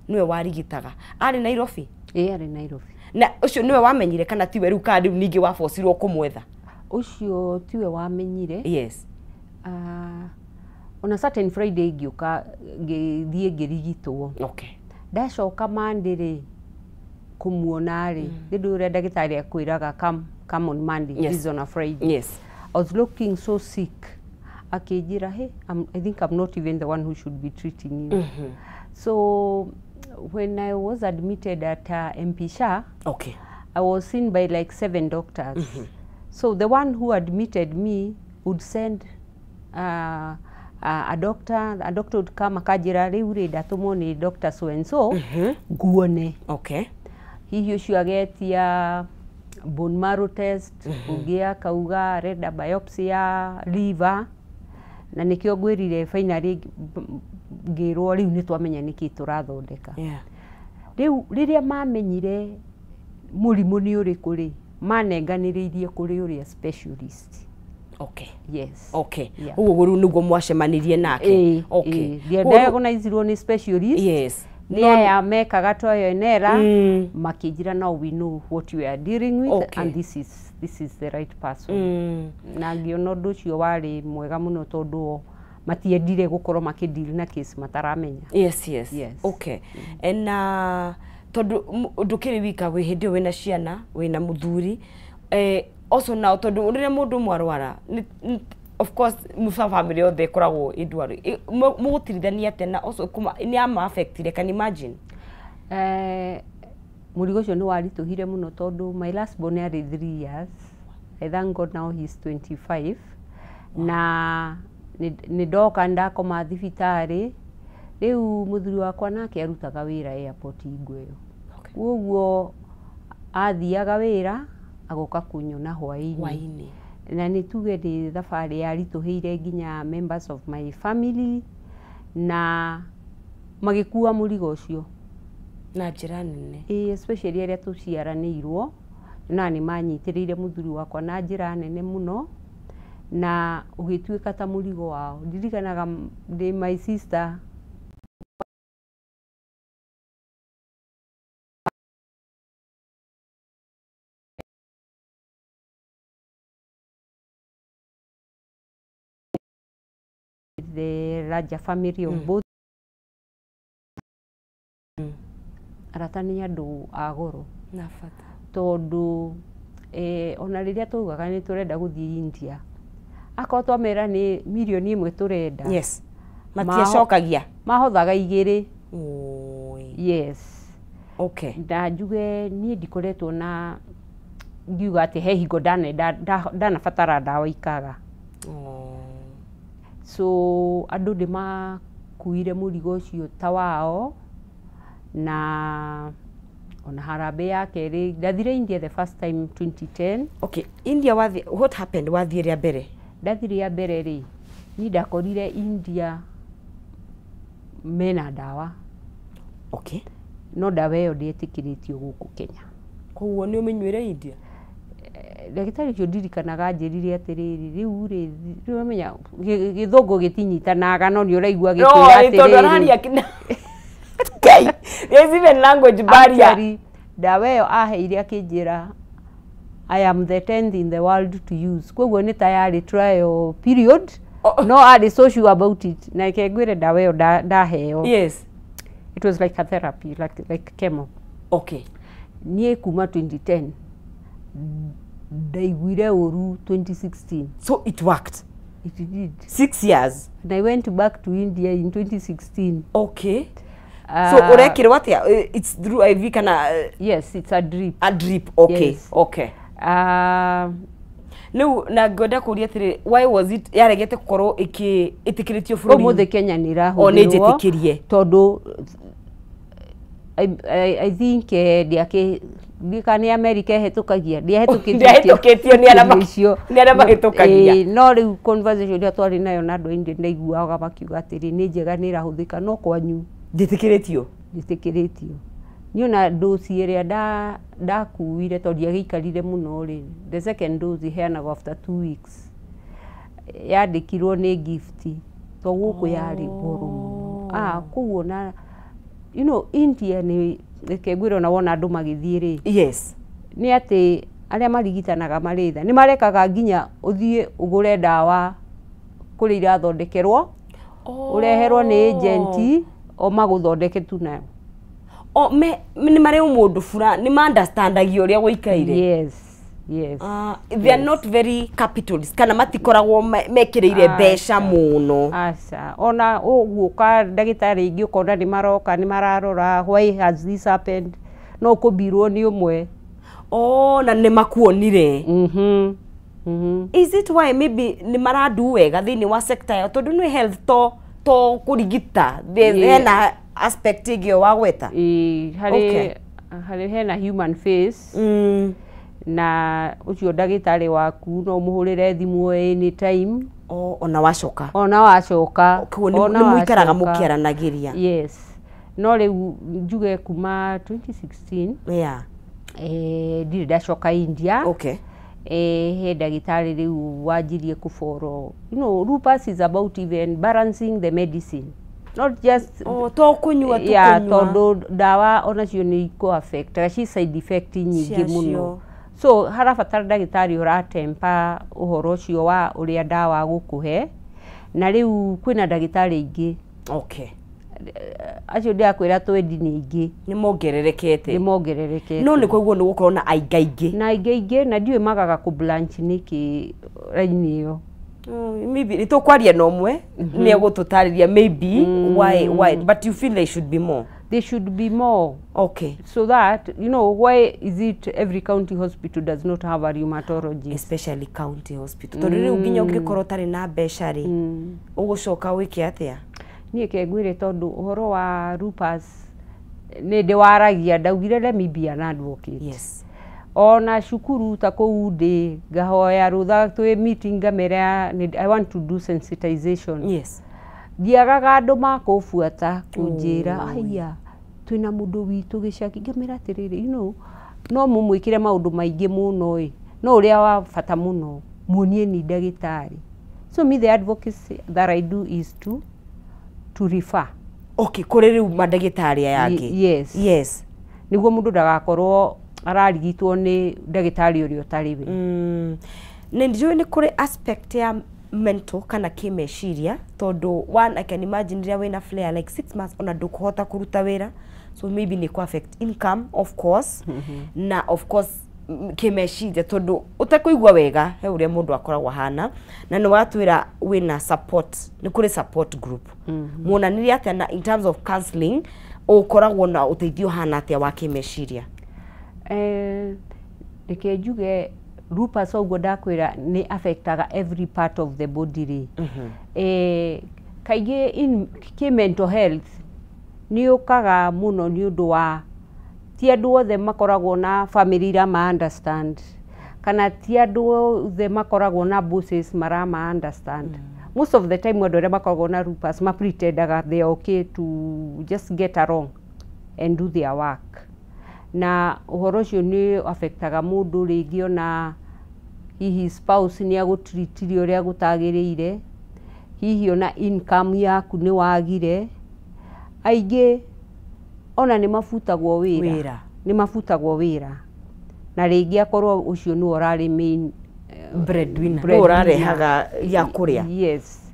nĩwe warigitaga, arĩ Nairobi. Ĩ, arĩ Nairobi. Na ũcio nĩwe wamenyire kana tiwe rĩu, kana rĩu ningĩ wabocirwo kũmwetha? Ũcio tiwe wamenyire. Yes. Ona certain Friday ngĩũka ngĩthiĩ ngĩrigitwo. Okay. Ndacoka Monday rĩ kũmuona rĩ, nĩ ndũĩ ũrĩa ndagĩtarĩ akwĩraga come on Monday. Yes. This is on a Friday. Yes. I was looking so sick. Akĩnjĩra, "Hey, I think I'm not even the one who should be treating you." So when I was admitted at MP Shah, I was seen by like 7 doctors. So the one who admitted me would send a doctor would come akanjĩra, rĩu rĩ ndatũmwo nĩ doctor so and so nguone. Hihi ũcio agetia bone marrow test, ũngĩ akauga arenda biopsy ya liver, na nĩkĩo ngwĩrire finally ngĩrwo rĩu nĩ twamenya nĩkĩ tũrathondeka. Rĩu rĩrĩa mamenyire mũrimũ nĩ ũrĩkũ rĩ, manenganĩrĩirie kũrĩ ũrĩa specialist. Yes. Yeah. Ũguo rĩu nĩguo mwacemanirie nake. Diagnosirwo nĩ specialist. Nĩ aya mekaga trial and error, makĩnjĩra now we know what we are dealing with, and this is the right person. Na ngĩona ũndũ ũcio warĩ mwega mũno tondũ matiendire gũkorwo makĩdeal na case mataramenya. Yes, yes. Okay. And tondũ ndũkĩrĩ wika wĩ hĩndĩ ĩyo wĩna ciana, wĩna mũthuri, also now tondũ rĩrĩa mũndũ mwarwara, of course musa family yothe ĩkoragwo ĩ ndwaru, mũgũtirithania atĩa na also nĩ ama affectire, can imagine? Mũrigo ũcio nĩ waritũhire mũno tondũ my last born arĩ 3 years. I thank God now he's 25. Na nĩ ndoka ndakoma thibitarĩ, rĩu mũthuri wakwa nake arutaga wĩra airport hingo ĩyo. Koguo athiaga wĩra agoka kunyona hwaĩ-inĩ. Na nĩ tuge nĩ thabarĩ yaritũhĩire nginya members of my family, na magĩkua mũrigo ũcio na njĩra nene. Especially arĩa tũciaranĩirwo, na nĩ manyitĩrĩire mũthuri wakwa na njĩra nene mũno, na ũgĩtuĩka ta mũrigo wao. Ndirikanaga ndĩ my sister the larger family of both. Arata nĩ andũ a goro na bata, tondũ ona rĩrĩa twaugaga nĩ tũrenda gũthiĩ India, akorwo twamera nĩ mirioni 1 tũrenda, yes, matiacokagia, mahothaga 2. Yes. Na njuge niĩ ndikoretwo na ngiuga atĩ he hingo ndanabatara ndawa ikaga. So andũ nĩ makuire mũrigo ũcio ta wao, na ona harambee ya kerĩ ndathire India the first time 2010. India wathi, what happened wathiĩ rĩa mbere? Ndathire rĩa mbere rĩ, niĩ ndakorire India mena ndawa. No ndawa ĩyo ndĩetĩkĩrĩtio gũkũ Kenya. Koguo nĩ ũmĩnyuĩre India? Ndagĩtarĩ ũcio ndirikanaga anjĩrire atĩrĩrĩ, rĩu rĩ, rĩu ũramenya gĩthũngũ gĩtinyitanaga, no nĩ ũraigua gĩkwĩra atĩrĩrĩ. There's even language barrier. Actually, ndawa ĩyo aheire akĩnjĩra I am the 10th in the world to use. Koguo nĩ ta yarĩ trial period, no arĩ so sure about it. Na reke ngwĩre ndawa ĩyo ndaheo. Yes. It was like a therapy, like chemo. Niĩ kuma 2010 ndaiguire ũru 2016. So it worked. It did. 6 years. And I went back to India in 2016. So ũrekĩrwo atĩa? It's through IV kana? Yes, it's a drip. A drip. Yes. Rĩu na ngwenda kũria atĩrĩ, why was it yaregete gũkorwo ĩtĩkĩrĩtio bũrũri-inĩ? Ũmũthĩ Kenya nĩ O nĩ ĩrahũthĩrwo njĩtĩkĩrie. Tondũ I think ndiaka nĩ America ĩhĩtũkagia, Ndĩahĩtũkĩtio nĩ arĩa mahĩtũkagia. No rĩu conversation ĩrĩa twarĩ nayo na andũ a India ndaiguaga makiuga atĩrĩ, nĩ njega nĩ ĩrahũthĩka, no kwanyu ndĩtĩkĩrĩtio. Ndĩtĩkĩrĩtio. Niĩ ona dose ĩrĩa ndakuire tondũ ndiagĩikarire mũno rĩ, the second dose ĩheanagwo after 2 weeks, yandĩkirwo nĩ Gift, to gũkũ yarĩ goro mũno. Koguo na you know India nĩ reke ngwĩre ona wona andũ magĩthiĩ rĩ, yes, nĩ atĩ arĩa marigitanaga marĩ tha nĩ marekaga nginya ũthiĩ ũgũre ndawa kũrĩa irathondekerwo, ũreherwo nĩ agent o magũthondeke tu nayo. O me nĩ marĩ ũmũndũ bura, nĩ ma understandagia ũrĩa gũikaire. Yes. Yes. They are not very capitalist kana matikoragwo mekĩrĩire mbeca mũno. Aca, ona ũguũka ndagĩtarĩ ingĩ ũkona nĩ maroka nĩ mararora why has this happened, no kũbirwo nĩ ũmwe. Oh, na nĩ makuonire. Mhm. Mhm. Is it why maybe nĩ marandu wega thĩinĩ wa sector yao tondũ nĩ health to kũrigita hena aspect ĩngĩ wa gweta. Harĩ harĩ hena human face. Na ũcio ndagĩtarĩ waku no ũmũhũrĩre thimũ anytime. Oh, ona wacoka. Ona wacoka. Koguo nĩ mũikaraga mũkĩaranagĩria. Yes. No rĩu njuge kuma 2016. Yeah. Ndirĩ ndacoka India. Okay. He ndagĩtarĩ rĩu wanjirie kũboro. You know, lupus is about even balancing the medicine. Not just to kunyua tu yeah, kunyua. Tondũ ndawa onacio nĩ ikũ affect ci side effect nyingĩ mũno. So harabatara ndagĩtarĩ ũratempa ũhoro ũcio wa ũrĩa ndawa gũkũhe, na rĩu kwĩna ndagĩtarĩ aingĩ. Okay. Acio ndĩrakwĩra twendi nĩ aingĩ. Nĩ mongererekete. Nĩ mongererekete. No nĩ koguo nĩ gũkorwo na aingaingĩ. Na aingaingĩ na ndiũĩ magaga kũ branch nĩkĩ raini ĩyo. Maybe nĩ tũkwaria na ũmwe nĩ egũtũtarĩria maybe why but you feel they should be more. They should be more. Okay. So that, you know, why is it every county hospital does not have a rheumatologist? Especially county hospital. Tondũ rĩu nginya ũngĩkorwo ũtarĩ na mbeca rĩ, ũgũcoka wĩke atĩa? Niĩ ke ngwĩre tondũ ũhoro wa lupus nĩ ndĩwaragia, ndaugire let me be an advocate. Yes. Ona cukuru ta kũu ndĩ ngahoya rũtha twĩ meeting ngamera I want to do sensitization. Yes. Ndiagaga andũ makũbuata kũnjĩra aya twĩna mũndũ witũ gĩcagi, ngamera atĩrĩrĩ, you know, no mũmwĩkĩre maũndũ maingĩ mũno ĩ, no ũrĩa wa bata mũno muonie ni ndagĩtarĩ. So me the advocacy that I do is to refer. Okay, kũrĩ rĩu mandagĩtarĩ aya angĩ. Yes. Yes. Nĩguo mũndũ ndagakorwo ararigitwo nĩ ndagĩtarĩ ũrĩa ũtarĩ we. Nĩ njũĩ nĩ kũrĩ aspect ya mental kana kĩmeciria tondũ one I can imagine rĩrĩa wĩna flare like 6 months ona ndũkũhota kũruta wĩra, so maybe nĩ kũ affect income of course. Na of course kĩmeciria tondũ ũtekũigua wega he ũrĩa mũndũ akoragwo ahana, na nĩ watwĩra wĩna support, nĩ kũrĩ support group. Muonanirie atĩa na in terms of counseling ũkoragwo na ũteithio hana atĩa wa kĩmeciria? Reke njuge lupus ũguo ndakwĩra nĩ affectaga every part of the body rĩ. Kaingĩ in kĩ mental health nĩ yũkaga mũno nĩ ũndũ wa ti andũ othe makoragwo na family irama understand, kana ti andũ othe makoragwo na bosses marama understand. Most of the time andũ arĩa makoragwo na lupus ma pretendaga they are okay to just get along and do their work. Na ũhoro ũcio nĩ affectaga mũndũ rĩngĩ ona hihi spouse nĩ agũtreatire ũrĩa gũtagĩrĩire, hihi ona income yaku nĩ wagire. Aingĩ ona nĩ mabutagwo wĩra. Nĩ mabutagwo wĩra. Na rĩngĩ akorwo ũcio nĩwe ũrarĩ main breadwinner, nĩwe ũrarehaga gĩa kũrĩa. Yes.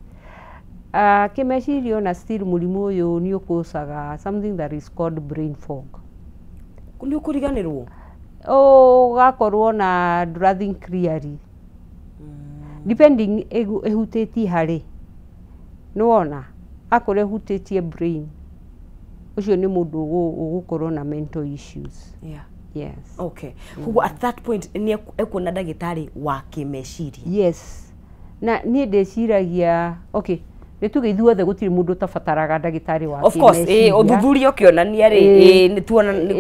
Kĩmeciria ona still mũrimũ ũyũ nĩ ũkũcaga something that is called brain fog. Nĩ ũkũriganĩrwo? Ũgakorwo na ndũrathink clearly. Depending ĩhutĩtie harĩ. Nĩwona? Akorwo ĩhutĩtie brain, ũcio nĩ mũndũ ũgũkorwo na mental issues. Yeah. Yes. Okay. Koguo at that point nĩ ekuona ndagĩtarĩ wa kĩmeciria. Yes. Na niĩ ndĩciragia, okay, nĩ tuge ithuothe gũtirĩ mũndũ ũtabataraga ndagĩtarĩ wa kĩmeciria. Of course, ũthuthuria ũkĩonania rĩ, nĩ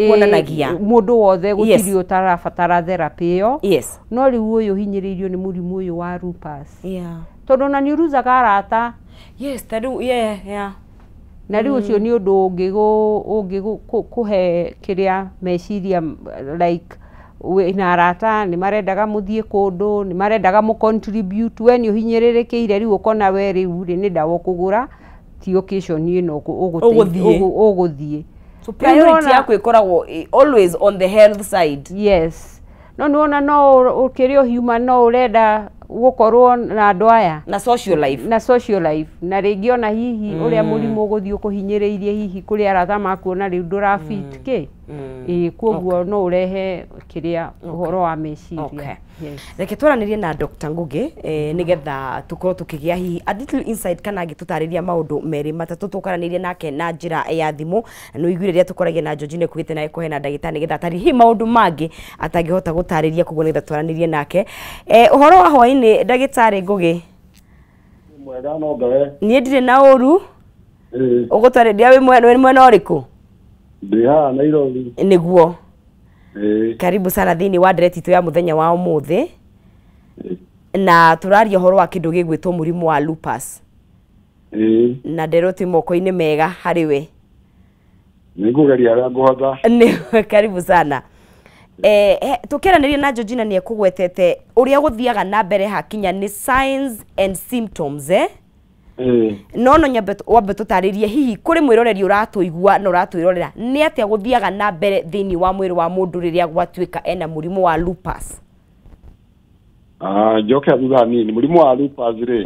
kuonanagia mũndũ wothe gũtirĩ ũtarabatara therapy ĩyo. Yes. No rĩu ũyũ ũhinyĩrĩirio nĩ mũrimũ ũyũ wa lupus. Yeah. Tondũ ona nĩ ũruzaga arata. Yes, ta rĩu, yeah, yeah. Na rĩu ũcio nĩ ũndũ ũngĩkũhe kĩrĩa meciria like wĩna arata nĩ marendaga mũthiĩ kũndũ, nĩ marendaga mũ contribute, we nĩ ũhinyĩrĩrĩkĩire rĩu ũkona we rĩu rĩ nĩ ndawa ũkũgũra ti occasion ĩno ũgũthiĩ. So priority yaku ĩkoragwo always on the health side. Yes. No nĩwona no ũkĩrĩ o human no ũrenda gũkorwo na andũ aya na social life, na social life, na rĩngĩ ona hihi ũrĩa mũrimũ ũgũthiĩ ũkũhinyĩrĩirie hihi kũrĩ arata makuona rĩu ndũrafit kĩ. Ĩĩ, koguo no ũrehe kĩrĩa ũhoro wa meciria. Yes. Reke twaranĩrie na Dr. Ngugi nĩgetha tũkorwo tũkĩgĩa hihi a little insight kana angĩtũtarĩria maũndũ merĩ matatũ. Tũkaranĩrie nake na njĩra ya thimũ, na nĩ ũiguire rĩrĩa tũkoragia na Georgina kuugĩte nawe kũhe na ndagĩtarĩ nĩgetha atarĩ hihi maũndũ mangĩ atangĩhota gũtarĩria, koguo nĩgetha twaranĩrie nake. Ũhoro wa hwaĩ-inĩ, ndagĩtarĩ Ngugi? Mwega, no ngawe. Niĩ ndirĩ na ũru. Ũgũtwarĩria wĩ mwena ũrĩkũ? Ndĩ haha Nairobi. Nĩguo. Karibu sana thĩinĩ wa ndereti itũ ya mũthenya wa ũmũthĩ, na tũraria ũhoro wa kĩndũ gĩgwĩtwo mũrimũ wa lupus. Na nderwo twĩ moko-inĩ mega harĩ we. Nĩ ngũgeria ũrĩa ngũhota. Nĩ karibu sana. Tũkĩaranĩria na Georgina nĩ ekũgwetete ũrĩa gũthiaga na mbere hakinya nĩ signs and symptoms, eh? No nyambe wambe tũtarĩrie hihi kũrĩ mwĩroreri ũratũigua na ũratwĩrorera, nĩ atĩa gũthiaga na mbere thĩinĩ wa mwĩrĩ wa mũndũ rĩrĩa gwatuĩka ena mũrimũ wa lupus? Ah, njoke thutha hanini. Mũrimũ wa lupus rĩ,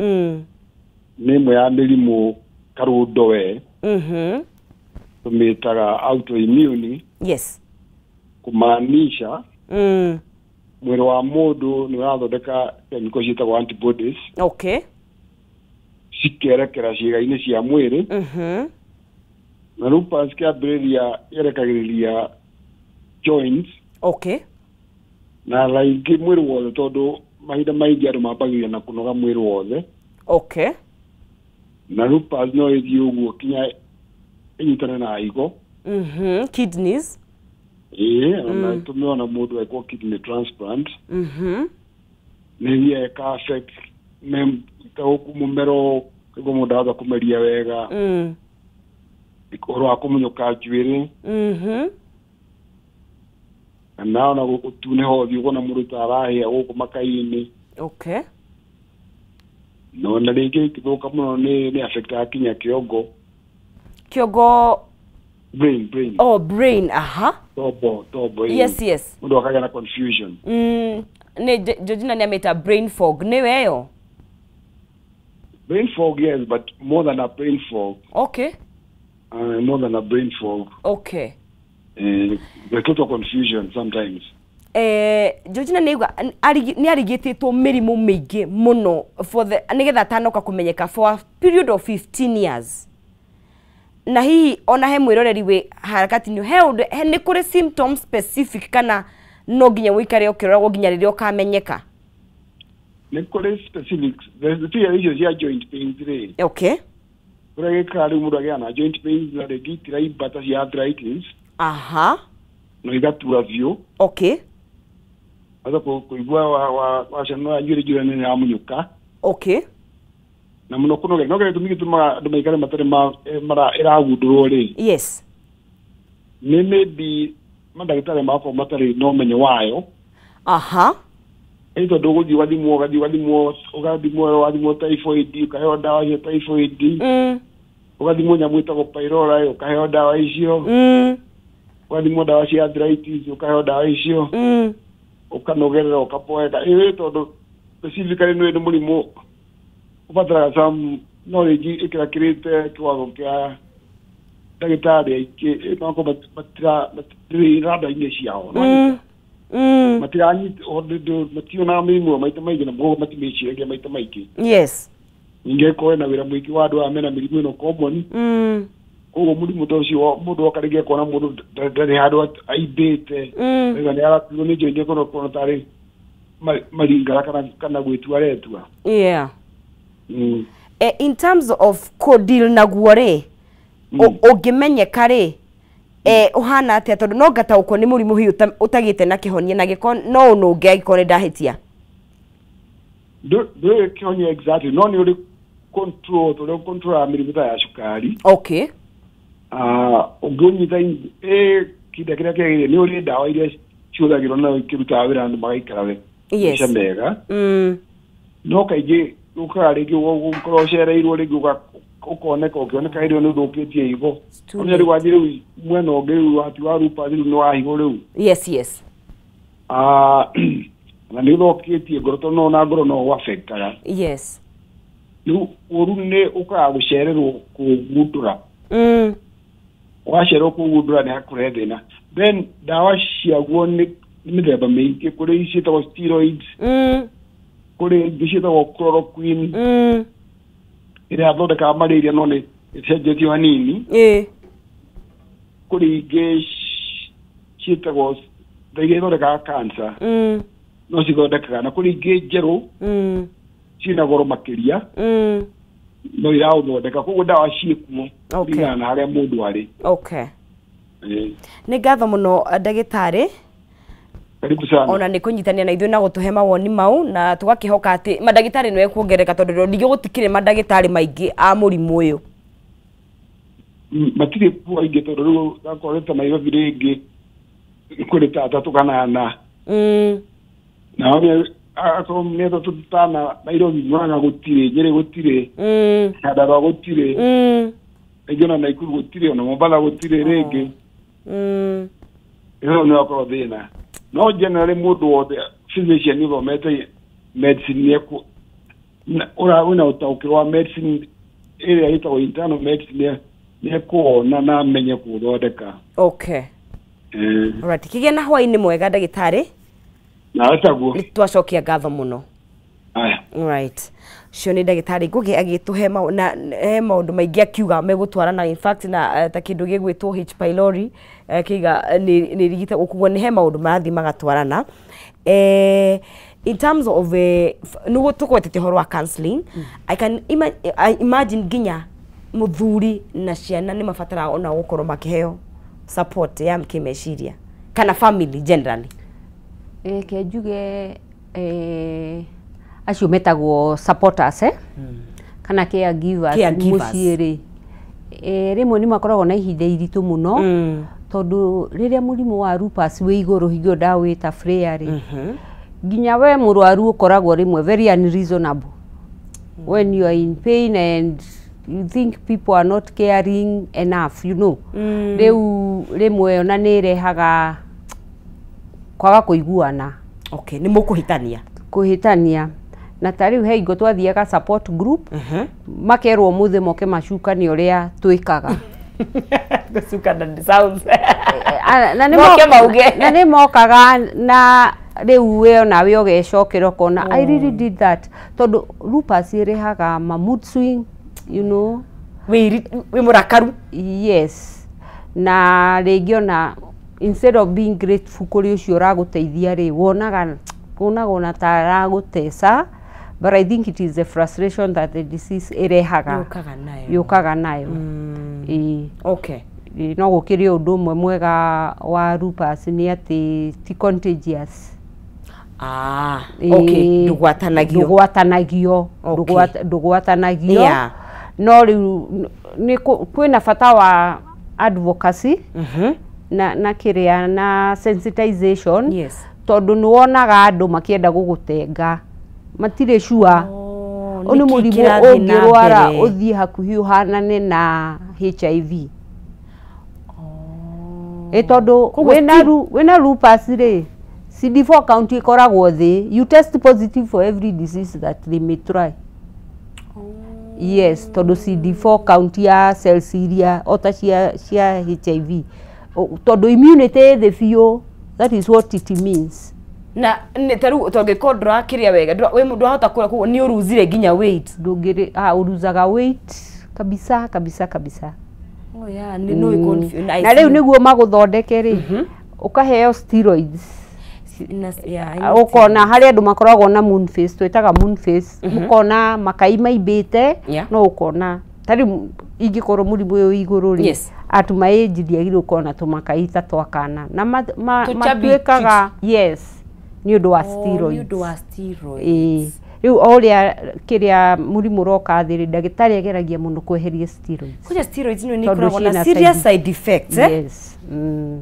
nĩ ĩmwe ya mĩrimũ karũndo we tũmĩtaga autoimmune. Kumaanisha mwĩrĩ wa mũndũ nĩ ũrathondeka chemical ciĩtagwo antibodies, cikerekera ciĩga-inĩ cia mwĩrĩ. Na lupus kĩambĩrĩria yerekagĩrĩria joints na raingĩ mwĩrĩ wothe, tondũ mahinda maingĩ andũ mambagĩrĩria na kũnoga mwĩrĩ wothe. Na lupus no ĩthiĩ ũguo kinya ĩnyitane na higo. Kidneys. Ĩĩ, ona tũmĩona mũndũ ekwo kidney transplant. Nĩ ĩthiaga ĩka affect ta gũkũ mũmero, kũigua mũndũ ahota kũmeria wega, ũhoro wa kũmunyũka njuĩrĩ, kana ona gũtunĩha ũthiũ, ũkona mũndũ ta arahĩa gũkũ makai-inĩ. Na ona rĩngĩ ĩkĩthũka mũno nĩ affectaga kinya kĩongo. Kĩongo? Brain, brain. Oh, brain, aha. Tombo, tombo, ĩĩ. Mũndũ akagĩa na confusion. Nĩ Georgina nĩ amĩta brain fog, nĩ weyo? Brain fog, yes, but more than a brain fog. More than a brain fog. The total confusion sometimes. Georgina nĩ auga nĩ arigitĩtwo mĩrimũ mĩingĩ mũno for the nĩgetha atanoka kũmenyeka for a period of 15 years. Na hihi ona he mwĩroreri wĩ harakati-inĩ, he ũndũ he nĩ kũrĩ symptoms specific kana no nginya ũikare ũkĩroragwo nginya rĩrĩa ũkamenyeka? Nĩ kũrĩ specifics. Tiga icio cia joint pains rĩ, kũrĩa gĩkaga rĩu mũndũ agĩaga na joint pains na rĩngĩ itiraimba ta cia arthritis, no igatura biũ. Aza kũigua wacanũra njuĩrĩ, njuĩrĩ nĩ ĩramunyũka. Na mũno kũnoga no gĩtũmi gĩtũmaga andũ maikare matarĩ ma mara ĩragundũrwo rĩ, nĩ maybe mandagĩtarĩ magakorwo matarĩ na ũmenyo wayo. Ĩ tondũ ũgũthiĩ ũgathimwo, ũgathiĩ ũgathimwo, ũgathimwo, wathimwo typhoid, ũkaheo ndawa cia typhoid, ũgathimwo nyamũ ĩtagwo pylori, ũkaheo ndawa icio, ũgathimwo ndawa cia arthritis, ũkaheo ndawa icio, ũkanogerera, ũkapoeka. Ĩ tondũ specifically nĩ mũrimũ ũbataraga some knowledge ĩkĩrakĩrĩte kĩwango kĩa ndagĩtarĩ aingĩ, makorwo matirĩ rada-inĩ ciao. Matiranyita, mationaga mĩrimũ ĩyo maita maingĩ na koguo matimĩciragia maita maingĩ. Ningĩ ĩkorwo na wĩra mũingĩ wa andũ aya mena mĩrimũ ĩno common. Koguo mũrimũ ta ũcio mũndũ oka rĩngĩ akona mũndũ ndarĩ handũ aimbĩte. Rĩu nĩ araturwo nĩ joint, akona kuona tarĩ maringara kana gwĩtua aretua. In terms of kũdeal naguo rĩ, ũngĩmenyeka rĩ, ũhana atĩa? Tondũ no ngataũkwo nĩ mũrimũ hihi ũtagĩte na kĩhonia, na gĩkorwo no ũnũnge angĩkorwo nĩ ndahĩtia. Ndũrĩ kĩhonia exactly, no nĩ ũrĩ control tũrĩa control mĩrimũ ta ya cukari. Ah, ũngĩũnyita kĩhinda kĩrĩa kĩagĩrĩire, nĩ ũrĩ ndawa iria cihũthagĩrwo na ikĩrutaga wĩra, andũ magaikara we maica mega. No kaingĩ ũkaga rĩngĩ ũkorwo ũcereirwo, rĩngĩ ũkoneka, ũkĩoneka hĩndĩ ĩyo nĩ ũthũkĩtie higo. Too Ona rĩu wathiĩ rĩu mwena ũngĩ, rĩu wati wa lupus rĩu nĩ wa higo rĩu. Ah, na nĩ ũthũkĩtie ngoro, tondũ no na ngoro no ũaffectaga. Rĩu ũru nĩ ũkaga gũcererwo kũgundũra. Wacererwo kũgundũra nĩ hakũrehe thĩna. Then ndawa ciaguo nĩ mĩthemba mĩingĩ, kũrĩ ciĩtagwo steroids, kũrĩ ingĩ ciĩtagwo chloroquine, ĩrĩa yathondekaga malaria no nĩ ĩcenjetio hanini. Kũrĩ ingĩ ciĩtagwo iria ithondekaga cancer, no cithondekaga, na kũrĩ ingĩ njerũ ciĩna goro makĩria, no iraũthondeka. Koguo ndawa ciĩkuo kũringana na harĩa mũndũ arĩ. Okay. Nĩ ngatho mũno ndagĩtarĩ. Karibu sana. Ona nĩ kũnyitania na ithuĩ na gũtũhe mawoni mau, na tũgakĩhoka atĩ mandagĩtarĩ nĩ mekuongerereka tondũ ndingĩ gũtikĩrĩ mandagĩtarĩ maingĩ a mũrimũ ũyũ. Matirĩ kuo aingĩ tondũ rĩu akorwo ta Nairobi rĩngĩ kũrĩ ta atatũ kana ana. Nao akorwo nĩ atatũ tana Nairobi, Murang'a gũtirĩ, Nyĩrĩ gũtirĩ, Nyandarua gũtirĩ, rĩngĩ ona Naikuru gũtirĩ, ona Mombatha gũtirĩ rĩngĩ. Ĩyo nĩ wakorwo thĩna. No generally mũndũ wothe physician ũthomete medicine wĩna ũtaũkĩrwo wa medicine ĩrĩa ĩtagwo internal medicine nĩ ekuona na amenye kũũthondeka. Okay. Alright, kĩgĩe na hwaĩ-inĩ mwega ndagĩtarĩ. Nawe taguo. Nĩ twacokia ngatho mũno. Aya. Alright. Ũcio nĩ ndagĩtarĩ Ngugi agĩtũhe maũndũ maingĩ akiuga megũtwarana, in fact na ta kĩndũ gĩgwĩtwo H pylori kĩiga nĩ rigitagwo, koguo nĩ he maũndũ marathiĩ magatwarana. In terms of nĩguo tũgwetete ũhoro wa counseling, I can imagine nginya mũthuri na ciana nĩ mabataraga ona gũkorwo makĩheo support ya kĩmeciria kana family generally. Ke njuge acio metagwo supporters, kana caregivers mũciĩ rĩ, rĩmwe nĩ makoragwo na ihinda iritũ mũno, tondũ rĩrĩa mũrimũ wa lupus wĩ igũrũ hingo ndawĩta flare rĩ, nginya we mũrwaru ũkoragwo rĩmwe very unreasonable when you are in pain and you think people are not caring enough, you know. Rĩu rĩmwe ona nĩ ĩrehaga kwaga kũiguana. Okay, nĩ mũkũhĩtania. Kũhĩtania. Na ta rĩu he hingo twathiaga support group, makerwo ũmũthĩ moke macukane ũrĩa twĩkaga. Gũcukana sounds. Na nĩ mokaga na rĩu we onawe ũgecokera ũkona I really did that. Tondũ lupus ĩrehaga ma mood swing, you know. Wĩ mũrakaru. Yes. Na rĩngĩ ona instead of being grateful kũrĩ ũcio ũragũteithia rĩ, wonaga ona ta aragũteca, but I think it is the frustration that the disease ĩrehaga, yũkaga nayo. Okay. No gũkĩrĩ ũndũ ũmwe mwega wa lupus nĩ atĩ ti contagious. Okay, ndũgwatanagio. Ndũgwatanagio. No rĩu nĩ kwĩna bata wa advocacy na kĩrĩa na sensitization. Yes. Tondũ nĩ wonaga andũ makĩenda gũgũtenga, matirĩ sure. Ũyũ nĩ mũrimũ ũngĩrwara ũthiĩ hakuhĩ ũhanane na HIV. Tondũ wĩna lupus rĩ, CD4 count ĩkoragwo thĩ, you test positive for every disease that they may try. Yes, tondũ CD4 count ya cells iria ota cia HIV, tondũ immunity ĩ thĩ biũ. That is what it means. Na nĩ ta rĩu tũngĩkorwo ndũrakĩrĩa wega, ndwahota kũrĩa, koguo nĩ ũruzire nginya weight. Ndũngĩrĩ, ũruzaga weight kabisa kabisa kabisa. Oh yeah, nĩ no na rĩu nĩguo magũthondeke rĩ, ũkaheo steroids. Ũkona harĩa andũ makoragwo na moon face, twĩtaga moon face, ũkona makai maimbĩte, no ũkona ta rĩu ingĩkorwo mũrimũ ũyũ wĩ igũrũ rĩ, at my age ndiagĩrĩirwo gũkorwo na tũmakai ta twa kana, na matuĩkaga, yes, nĩ ũndũ wa steroids. Nĩ ũndũ wa steroids. Rĩu o ũrĩa kĩrĩa mũrimũ ũroka thĩ rĩ, ndagĩtarĩ ageragia mũno kweheria steroids. Kũrĩa steroids nĩ ikoragwo na serious side effects, eh? Yes.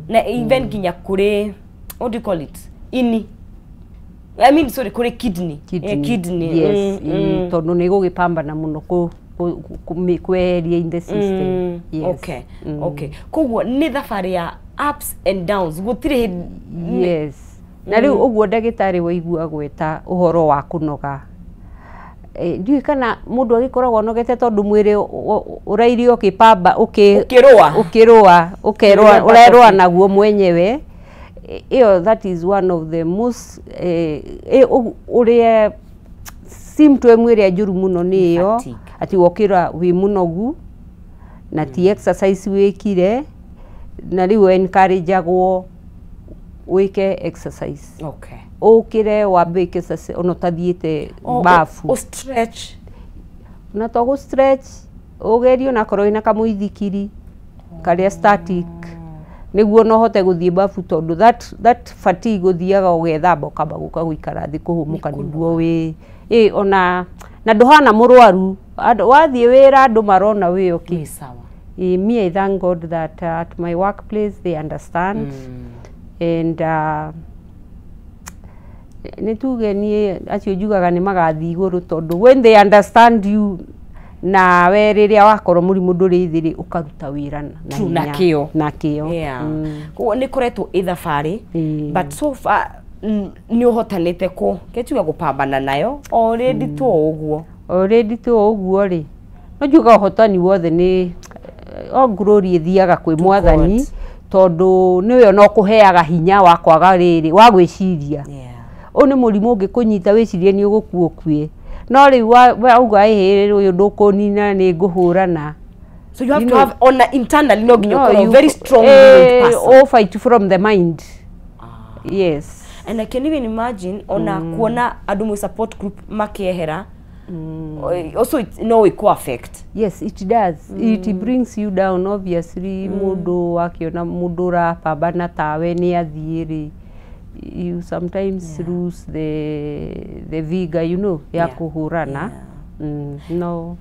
Na even nginya kũrĩ, what do you call it? Ini. I mean, sorry, kũrĩ kidney. Kidney. Yes. Tondũ nĩ ĩgũgĩpambana mũno kweheria in the system. Yes. Okay. Okay. Koguo nĩ thabarĩ ya ups and downs. Gũtirĩ. Yes. Na rĩu ũguo ndagĩtarĩ waigua gweta ũhoro wa kũnoga. Ndiũĩ kana mũndũ agĩkoragwo anogete tondũ mwĩrĩ ũrairio ũkĩpamba Ũkĩrũa. Ũkĩrũa ũkerũa Ũkĩrũa. Ũrerũa naguo mwenyewe. Ĩyo that is one of the most ũrĩa symptom ĩrĩa njũru mũno nĩ ĩyo Fatigue. atĩ wokĩra wĩ mũnogu na ti exercise wĩkire, na rĩu encourage-agwo wĩke exercise. Ũkĩre wambe wĩke exercise ona ũtathiĩte bafu. O stretch. Na to gũ stretch, ũgerie onakorwo wĩna kamũithikiri karĩa static nĩguo no hote gũthiĩ bafu, tondũ that fatigue ũthiaga ũgethamba ũkamba gũka gũikara thĩ kũhũmũka nĩguo wĩ ĩ ona na ndũhana mũrwaru. Wathiĩ wĩra andũ marona wĩ okay. Wĩ sawa. Me, I thank God that at my workplace they understand and nĩ tuge niĩ acio njugaga nĩ magathiĩ igũrũ, tondũ when they understand you nawe rĩrĩa wakorwo mũrimũ ndũrĩ thĩ rĩ, ũkaruta wĩra na True, na hinya. kĩo. Na kĩo. Koguo nĩ koretwo ĩ thabarĩ, but so far nĩ ũhotanĩte kũ ketuga gũpambana nayo already to ũguo. Already to ũguo rĩ, no njuga ũhotani wothe nĩ o glory ĩthiaga kwĩ Mwathani, tondũ nĩwe ona ũkũheaga hinya wa kwaga rĩrĩ wa gwĩciria. Ũyũ nĩ mũrimũ ũngĩkũnyita wĩcirie nĩ ũgũkua ũkue, no rĩu wauga ĩhĩ ũyũ ndũkũnina nĩ ngũhũrana. So you have You to know, have ona internally no nginya no, ũkorwo you very strong willed person. All fight from the mind. Yes. And I can even imagine ona kuona andũ mwĩ support group makĩehera also it, no ĩkũ affect. Yes, it does. It brings you down obviously. Mũndũ akĩona mũndũ ũrapambana tawe nĩ athiĩ rĩ, you sometimes lose the vigor ya kũhũrana. No.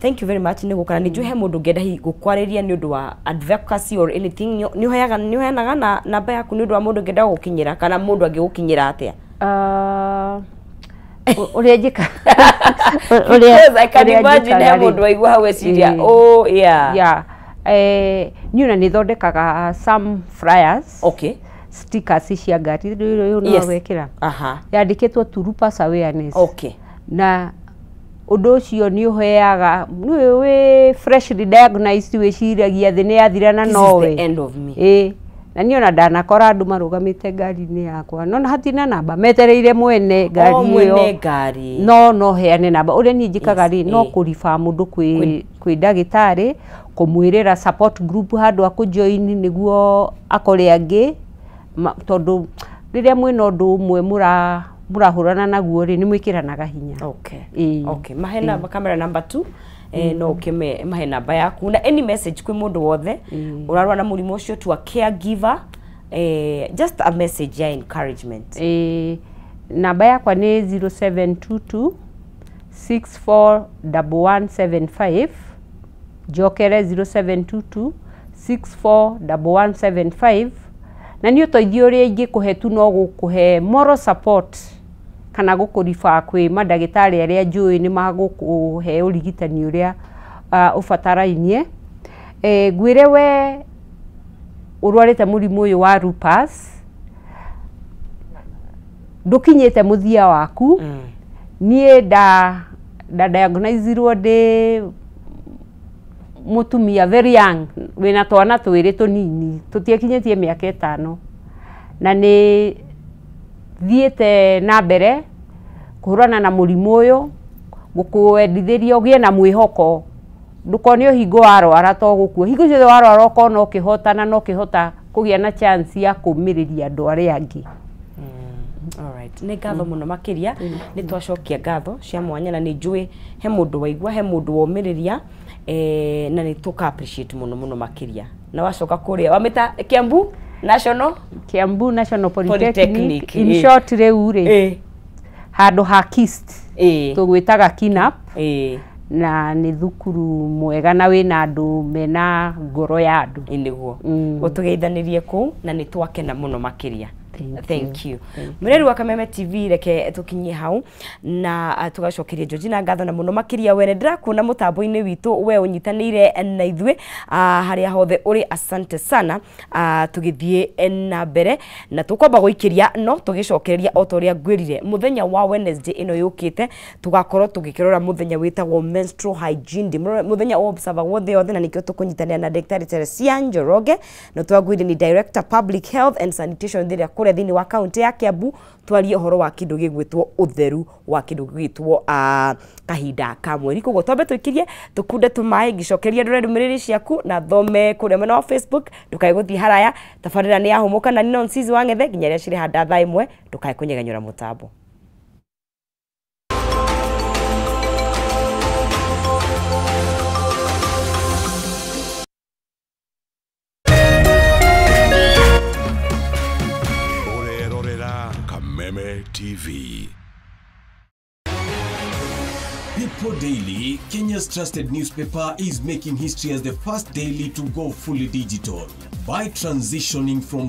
Thank you very much nĩ gũka, na nĩ njũĩ he mũndũ ũngĩenda hihi gũkwarĩria nĩ ũndũ wa advocacy or anything, nĩ ũheaga nĩ ũheanaga na namba yaku nĩ ũndũ wa mũndũ ũngĩenda gũgũkinyĩra, kana mũndũ angĩgũkinyĩra atĩa? Ũrĩa njĩka Because I can ũrĩa imagine he njĩkaga rĩ. mũndũ waigua hau eciria, oh yeah. Yeah. Niĩ ona nĩ thondekaga some flyers. Stickers cia ngari rĩu no wekĩra. Yandĩkĩtwo to lupus awareness. Na ũndũ ũcio nĩ ũheaga nĩ wĩ freshly diagnosed wĩciragia thĩ nĩ yathira na This is nowe. the end of me. Ĩ na niĩ ona ndanakora andũ marũgamĩte ngari-inĩ yakwa no na hatina namba metereire mwene ngari Oh, mwene ĩyo. ngari. No heane namba ũrĩa niĩ njĩkaga rĩ, no kũriba mũndũ kwĩ ndagĩtarĩ, kũmwĩrĩra support group handũ akũjoin nĩguo akore angĩ, tondũ rĩrĩa mwĩna ũndũ ũmwe mũrahũrana naguo rĩ, nĩ mwĩkĩranaga hinya. Okay, mahe namba camera number 2, no ũkĩme mahe namba yaku na any message kwĩ mũndũ wothe ũrarwara na mũrimũ ũcio, to a caregiver, just a message ya encouragement. Namba yakwa nĩ 0722 641175, njokere 0722 641175, na nĩ ũteithio ũrĩa ingĩkũhe tu no gũkũhe moral support kana gũkũriba kwĩ mandagĩtarĩ arĩa njũĩ nĩ magũkũhe ũrigitani ũrĩa ũbatarainie. Ngwĩre we ũrwarĩte mũrimũ ũyũ wa lupus, ndũkinyĩte mũthia waku. Niĩ nda diagnosirwo ndĩ mũtumia very young wĩna twana twĩrĩ tũnini tũtiakinyĩtie mĩaka 5, na nĩ thiĩte na mbere kũhũrana na mũrimũ ũyũ, gũkũendithĩria ũgĩe na mwĩhoko, ndũkone ũhingo warwara to gũkua, hingo ciothe warwara ũkona ũkĩhotana na ũkĩhota kũgĩa na chance ya kũmĩrĩria andũ arĩa angĩ. Alright. Nĩ ngatho mũno makĩria, nĩ twacokia ngatho cia mwanya, na nĩ njũĩ he mũndũ waigua, he mũndũ womĩrĩria, na nĩ tũka appreciate mũno mũno makĩria. Na wacoka kũrĩa wamĩta Kiambu National Kiambu National Polytechnic, Polytechnic, in short rĩu rĩ, handũ ha KIST tũgwĩtaga KINAP, na nĩ thukuru mwega na wĩna andũ mena ngoro ya andũ. Nĩguo ũtũgeithanĩrie kũu, na nĩ twakena mũno makĩria. Thank you. Mũreri wa Kameme TV, reke tũkinyie hau na tũgacokeria Georgina ngatho na mũno makĩria wene ndĩrakuona mũtambo-inĩ witũ we ũnyitanĩire na ithuĩ harĩa hothe ũrĩ, asante sana. Tũgĩthiĩ na mbere na tũkwamba gũikĩria no tũgĩcokereria o ta ũrĩa ngwĩrire mũthenya wa Wednesday ĩno yũkĩte tũgakorwo tũgĩkĩrora mũthenya wĩtagwo menstrual hygiene day, mũthenya observagwo thĩ yothe, na nĩkĩo tũkũnyitanĩra na Ndagĩtarĩ Teresia Njoroge na twagwĩrire ni Director Public Health and Sanitation thĩrĩa kũrĩa thĩinĩ wa kaunti ya Kiambu, twarie ũhoro wa kĩndũ gĩgwĩtwo ũtheru wa kĩndũ gĩgwĩtwo kahinda ka mweri. Koguo twambe tũikirie tũkunde tũmaĩ ngĩcokeria ndore ndũmĩrĩri ciaku na thome kũrĩa mwena wa Facebook, ndũkae gũthiĩ haraya. Tabarĩra nĩ yahũmũka na Nino Nsizi wa Ng'ethe nginya rĩrĩa cirĩhanda thaa 1, ndũkae kũnyegenyũra mũtambo. Kameme TV. People Daily, Kenya's trusted newspaper, is making history as the first daily to go fully digital by transitioning from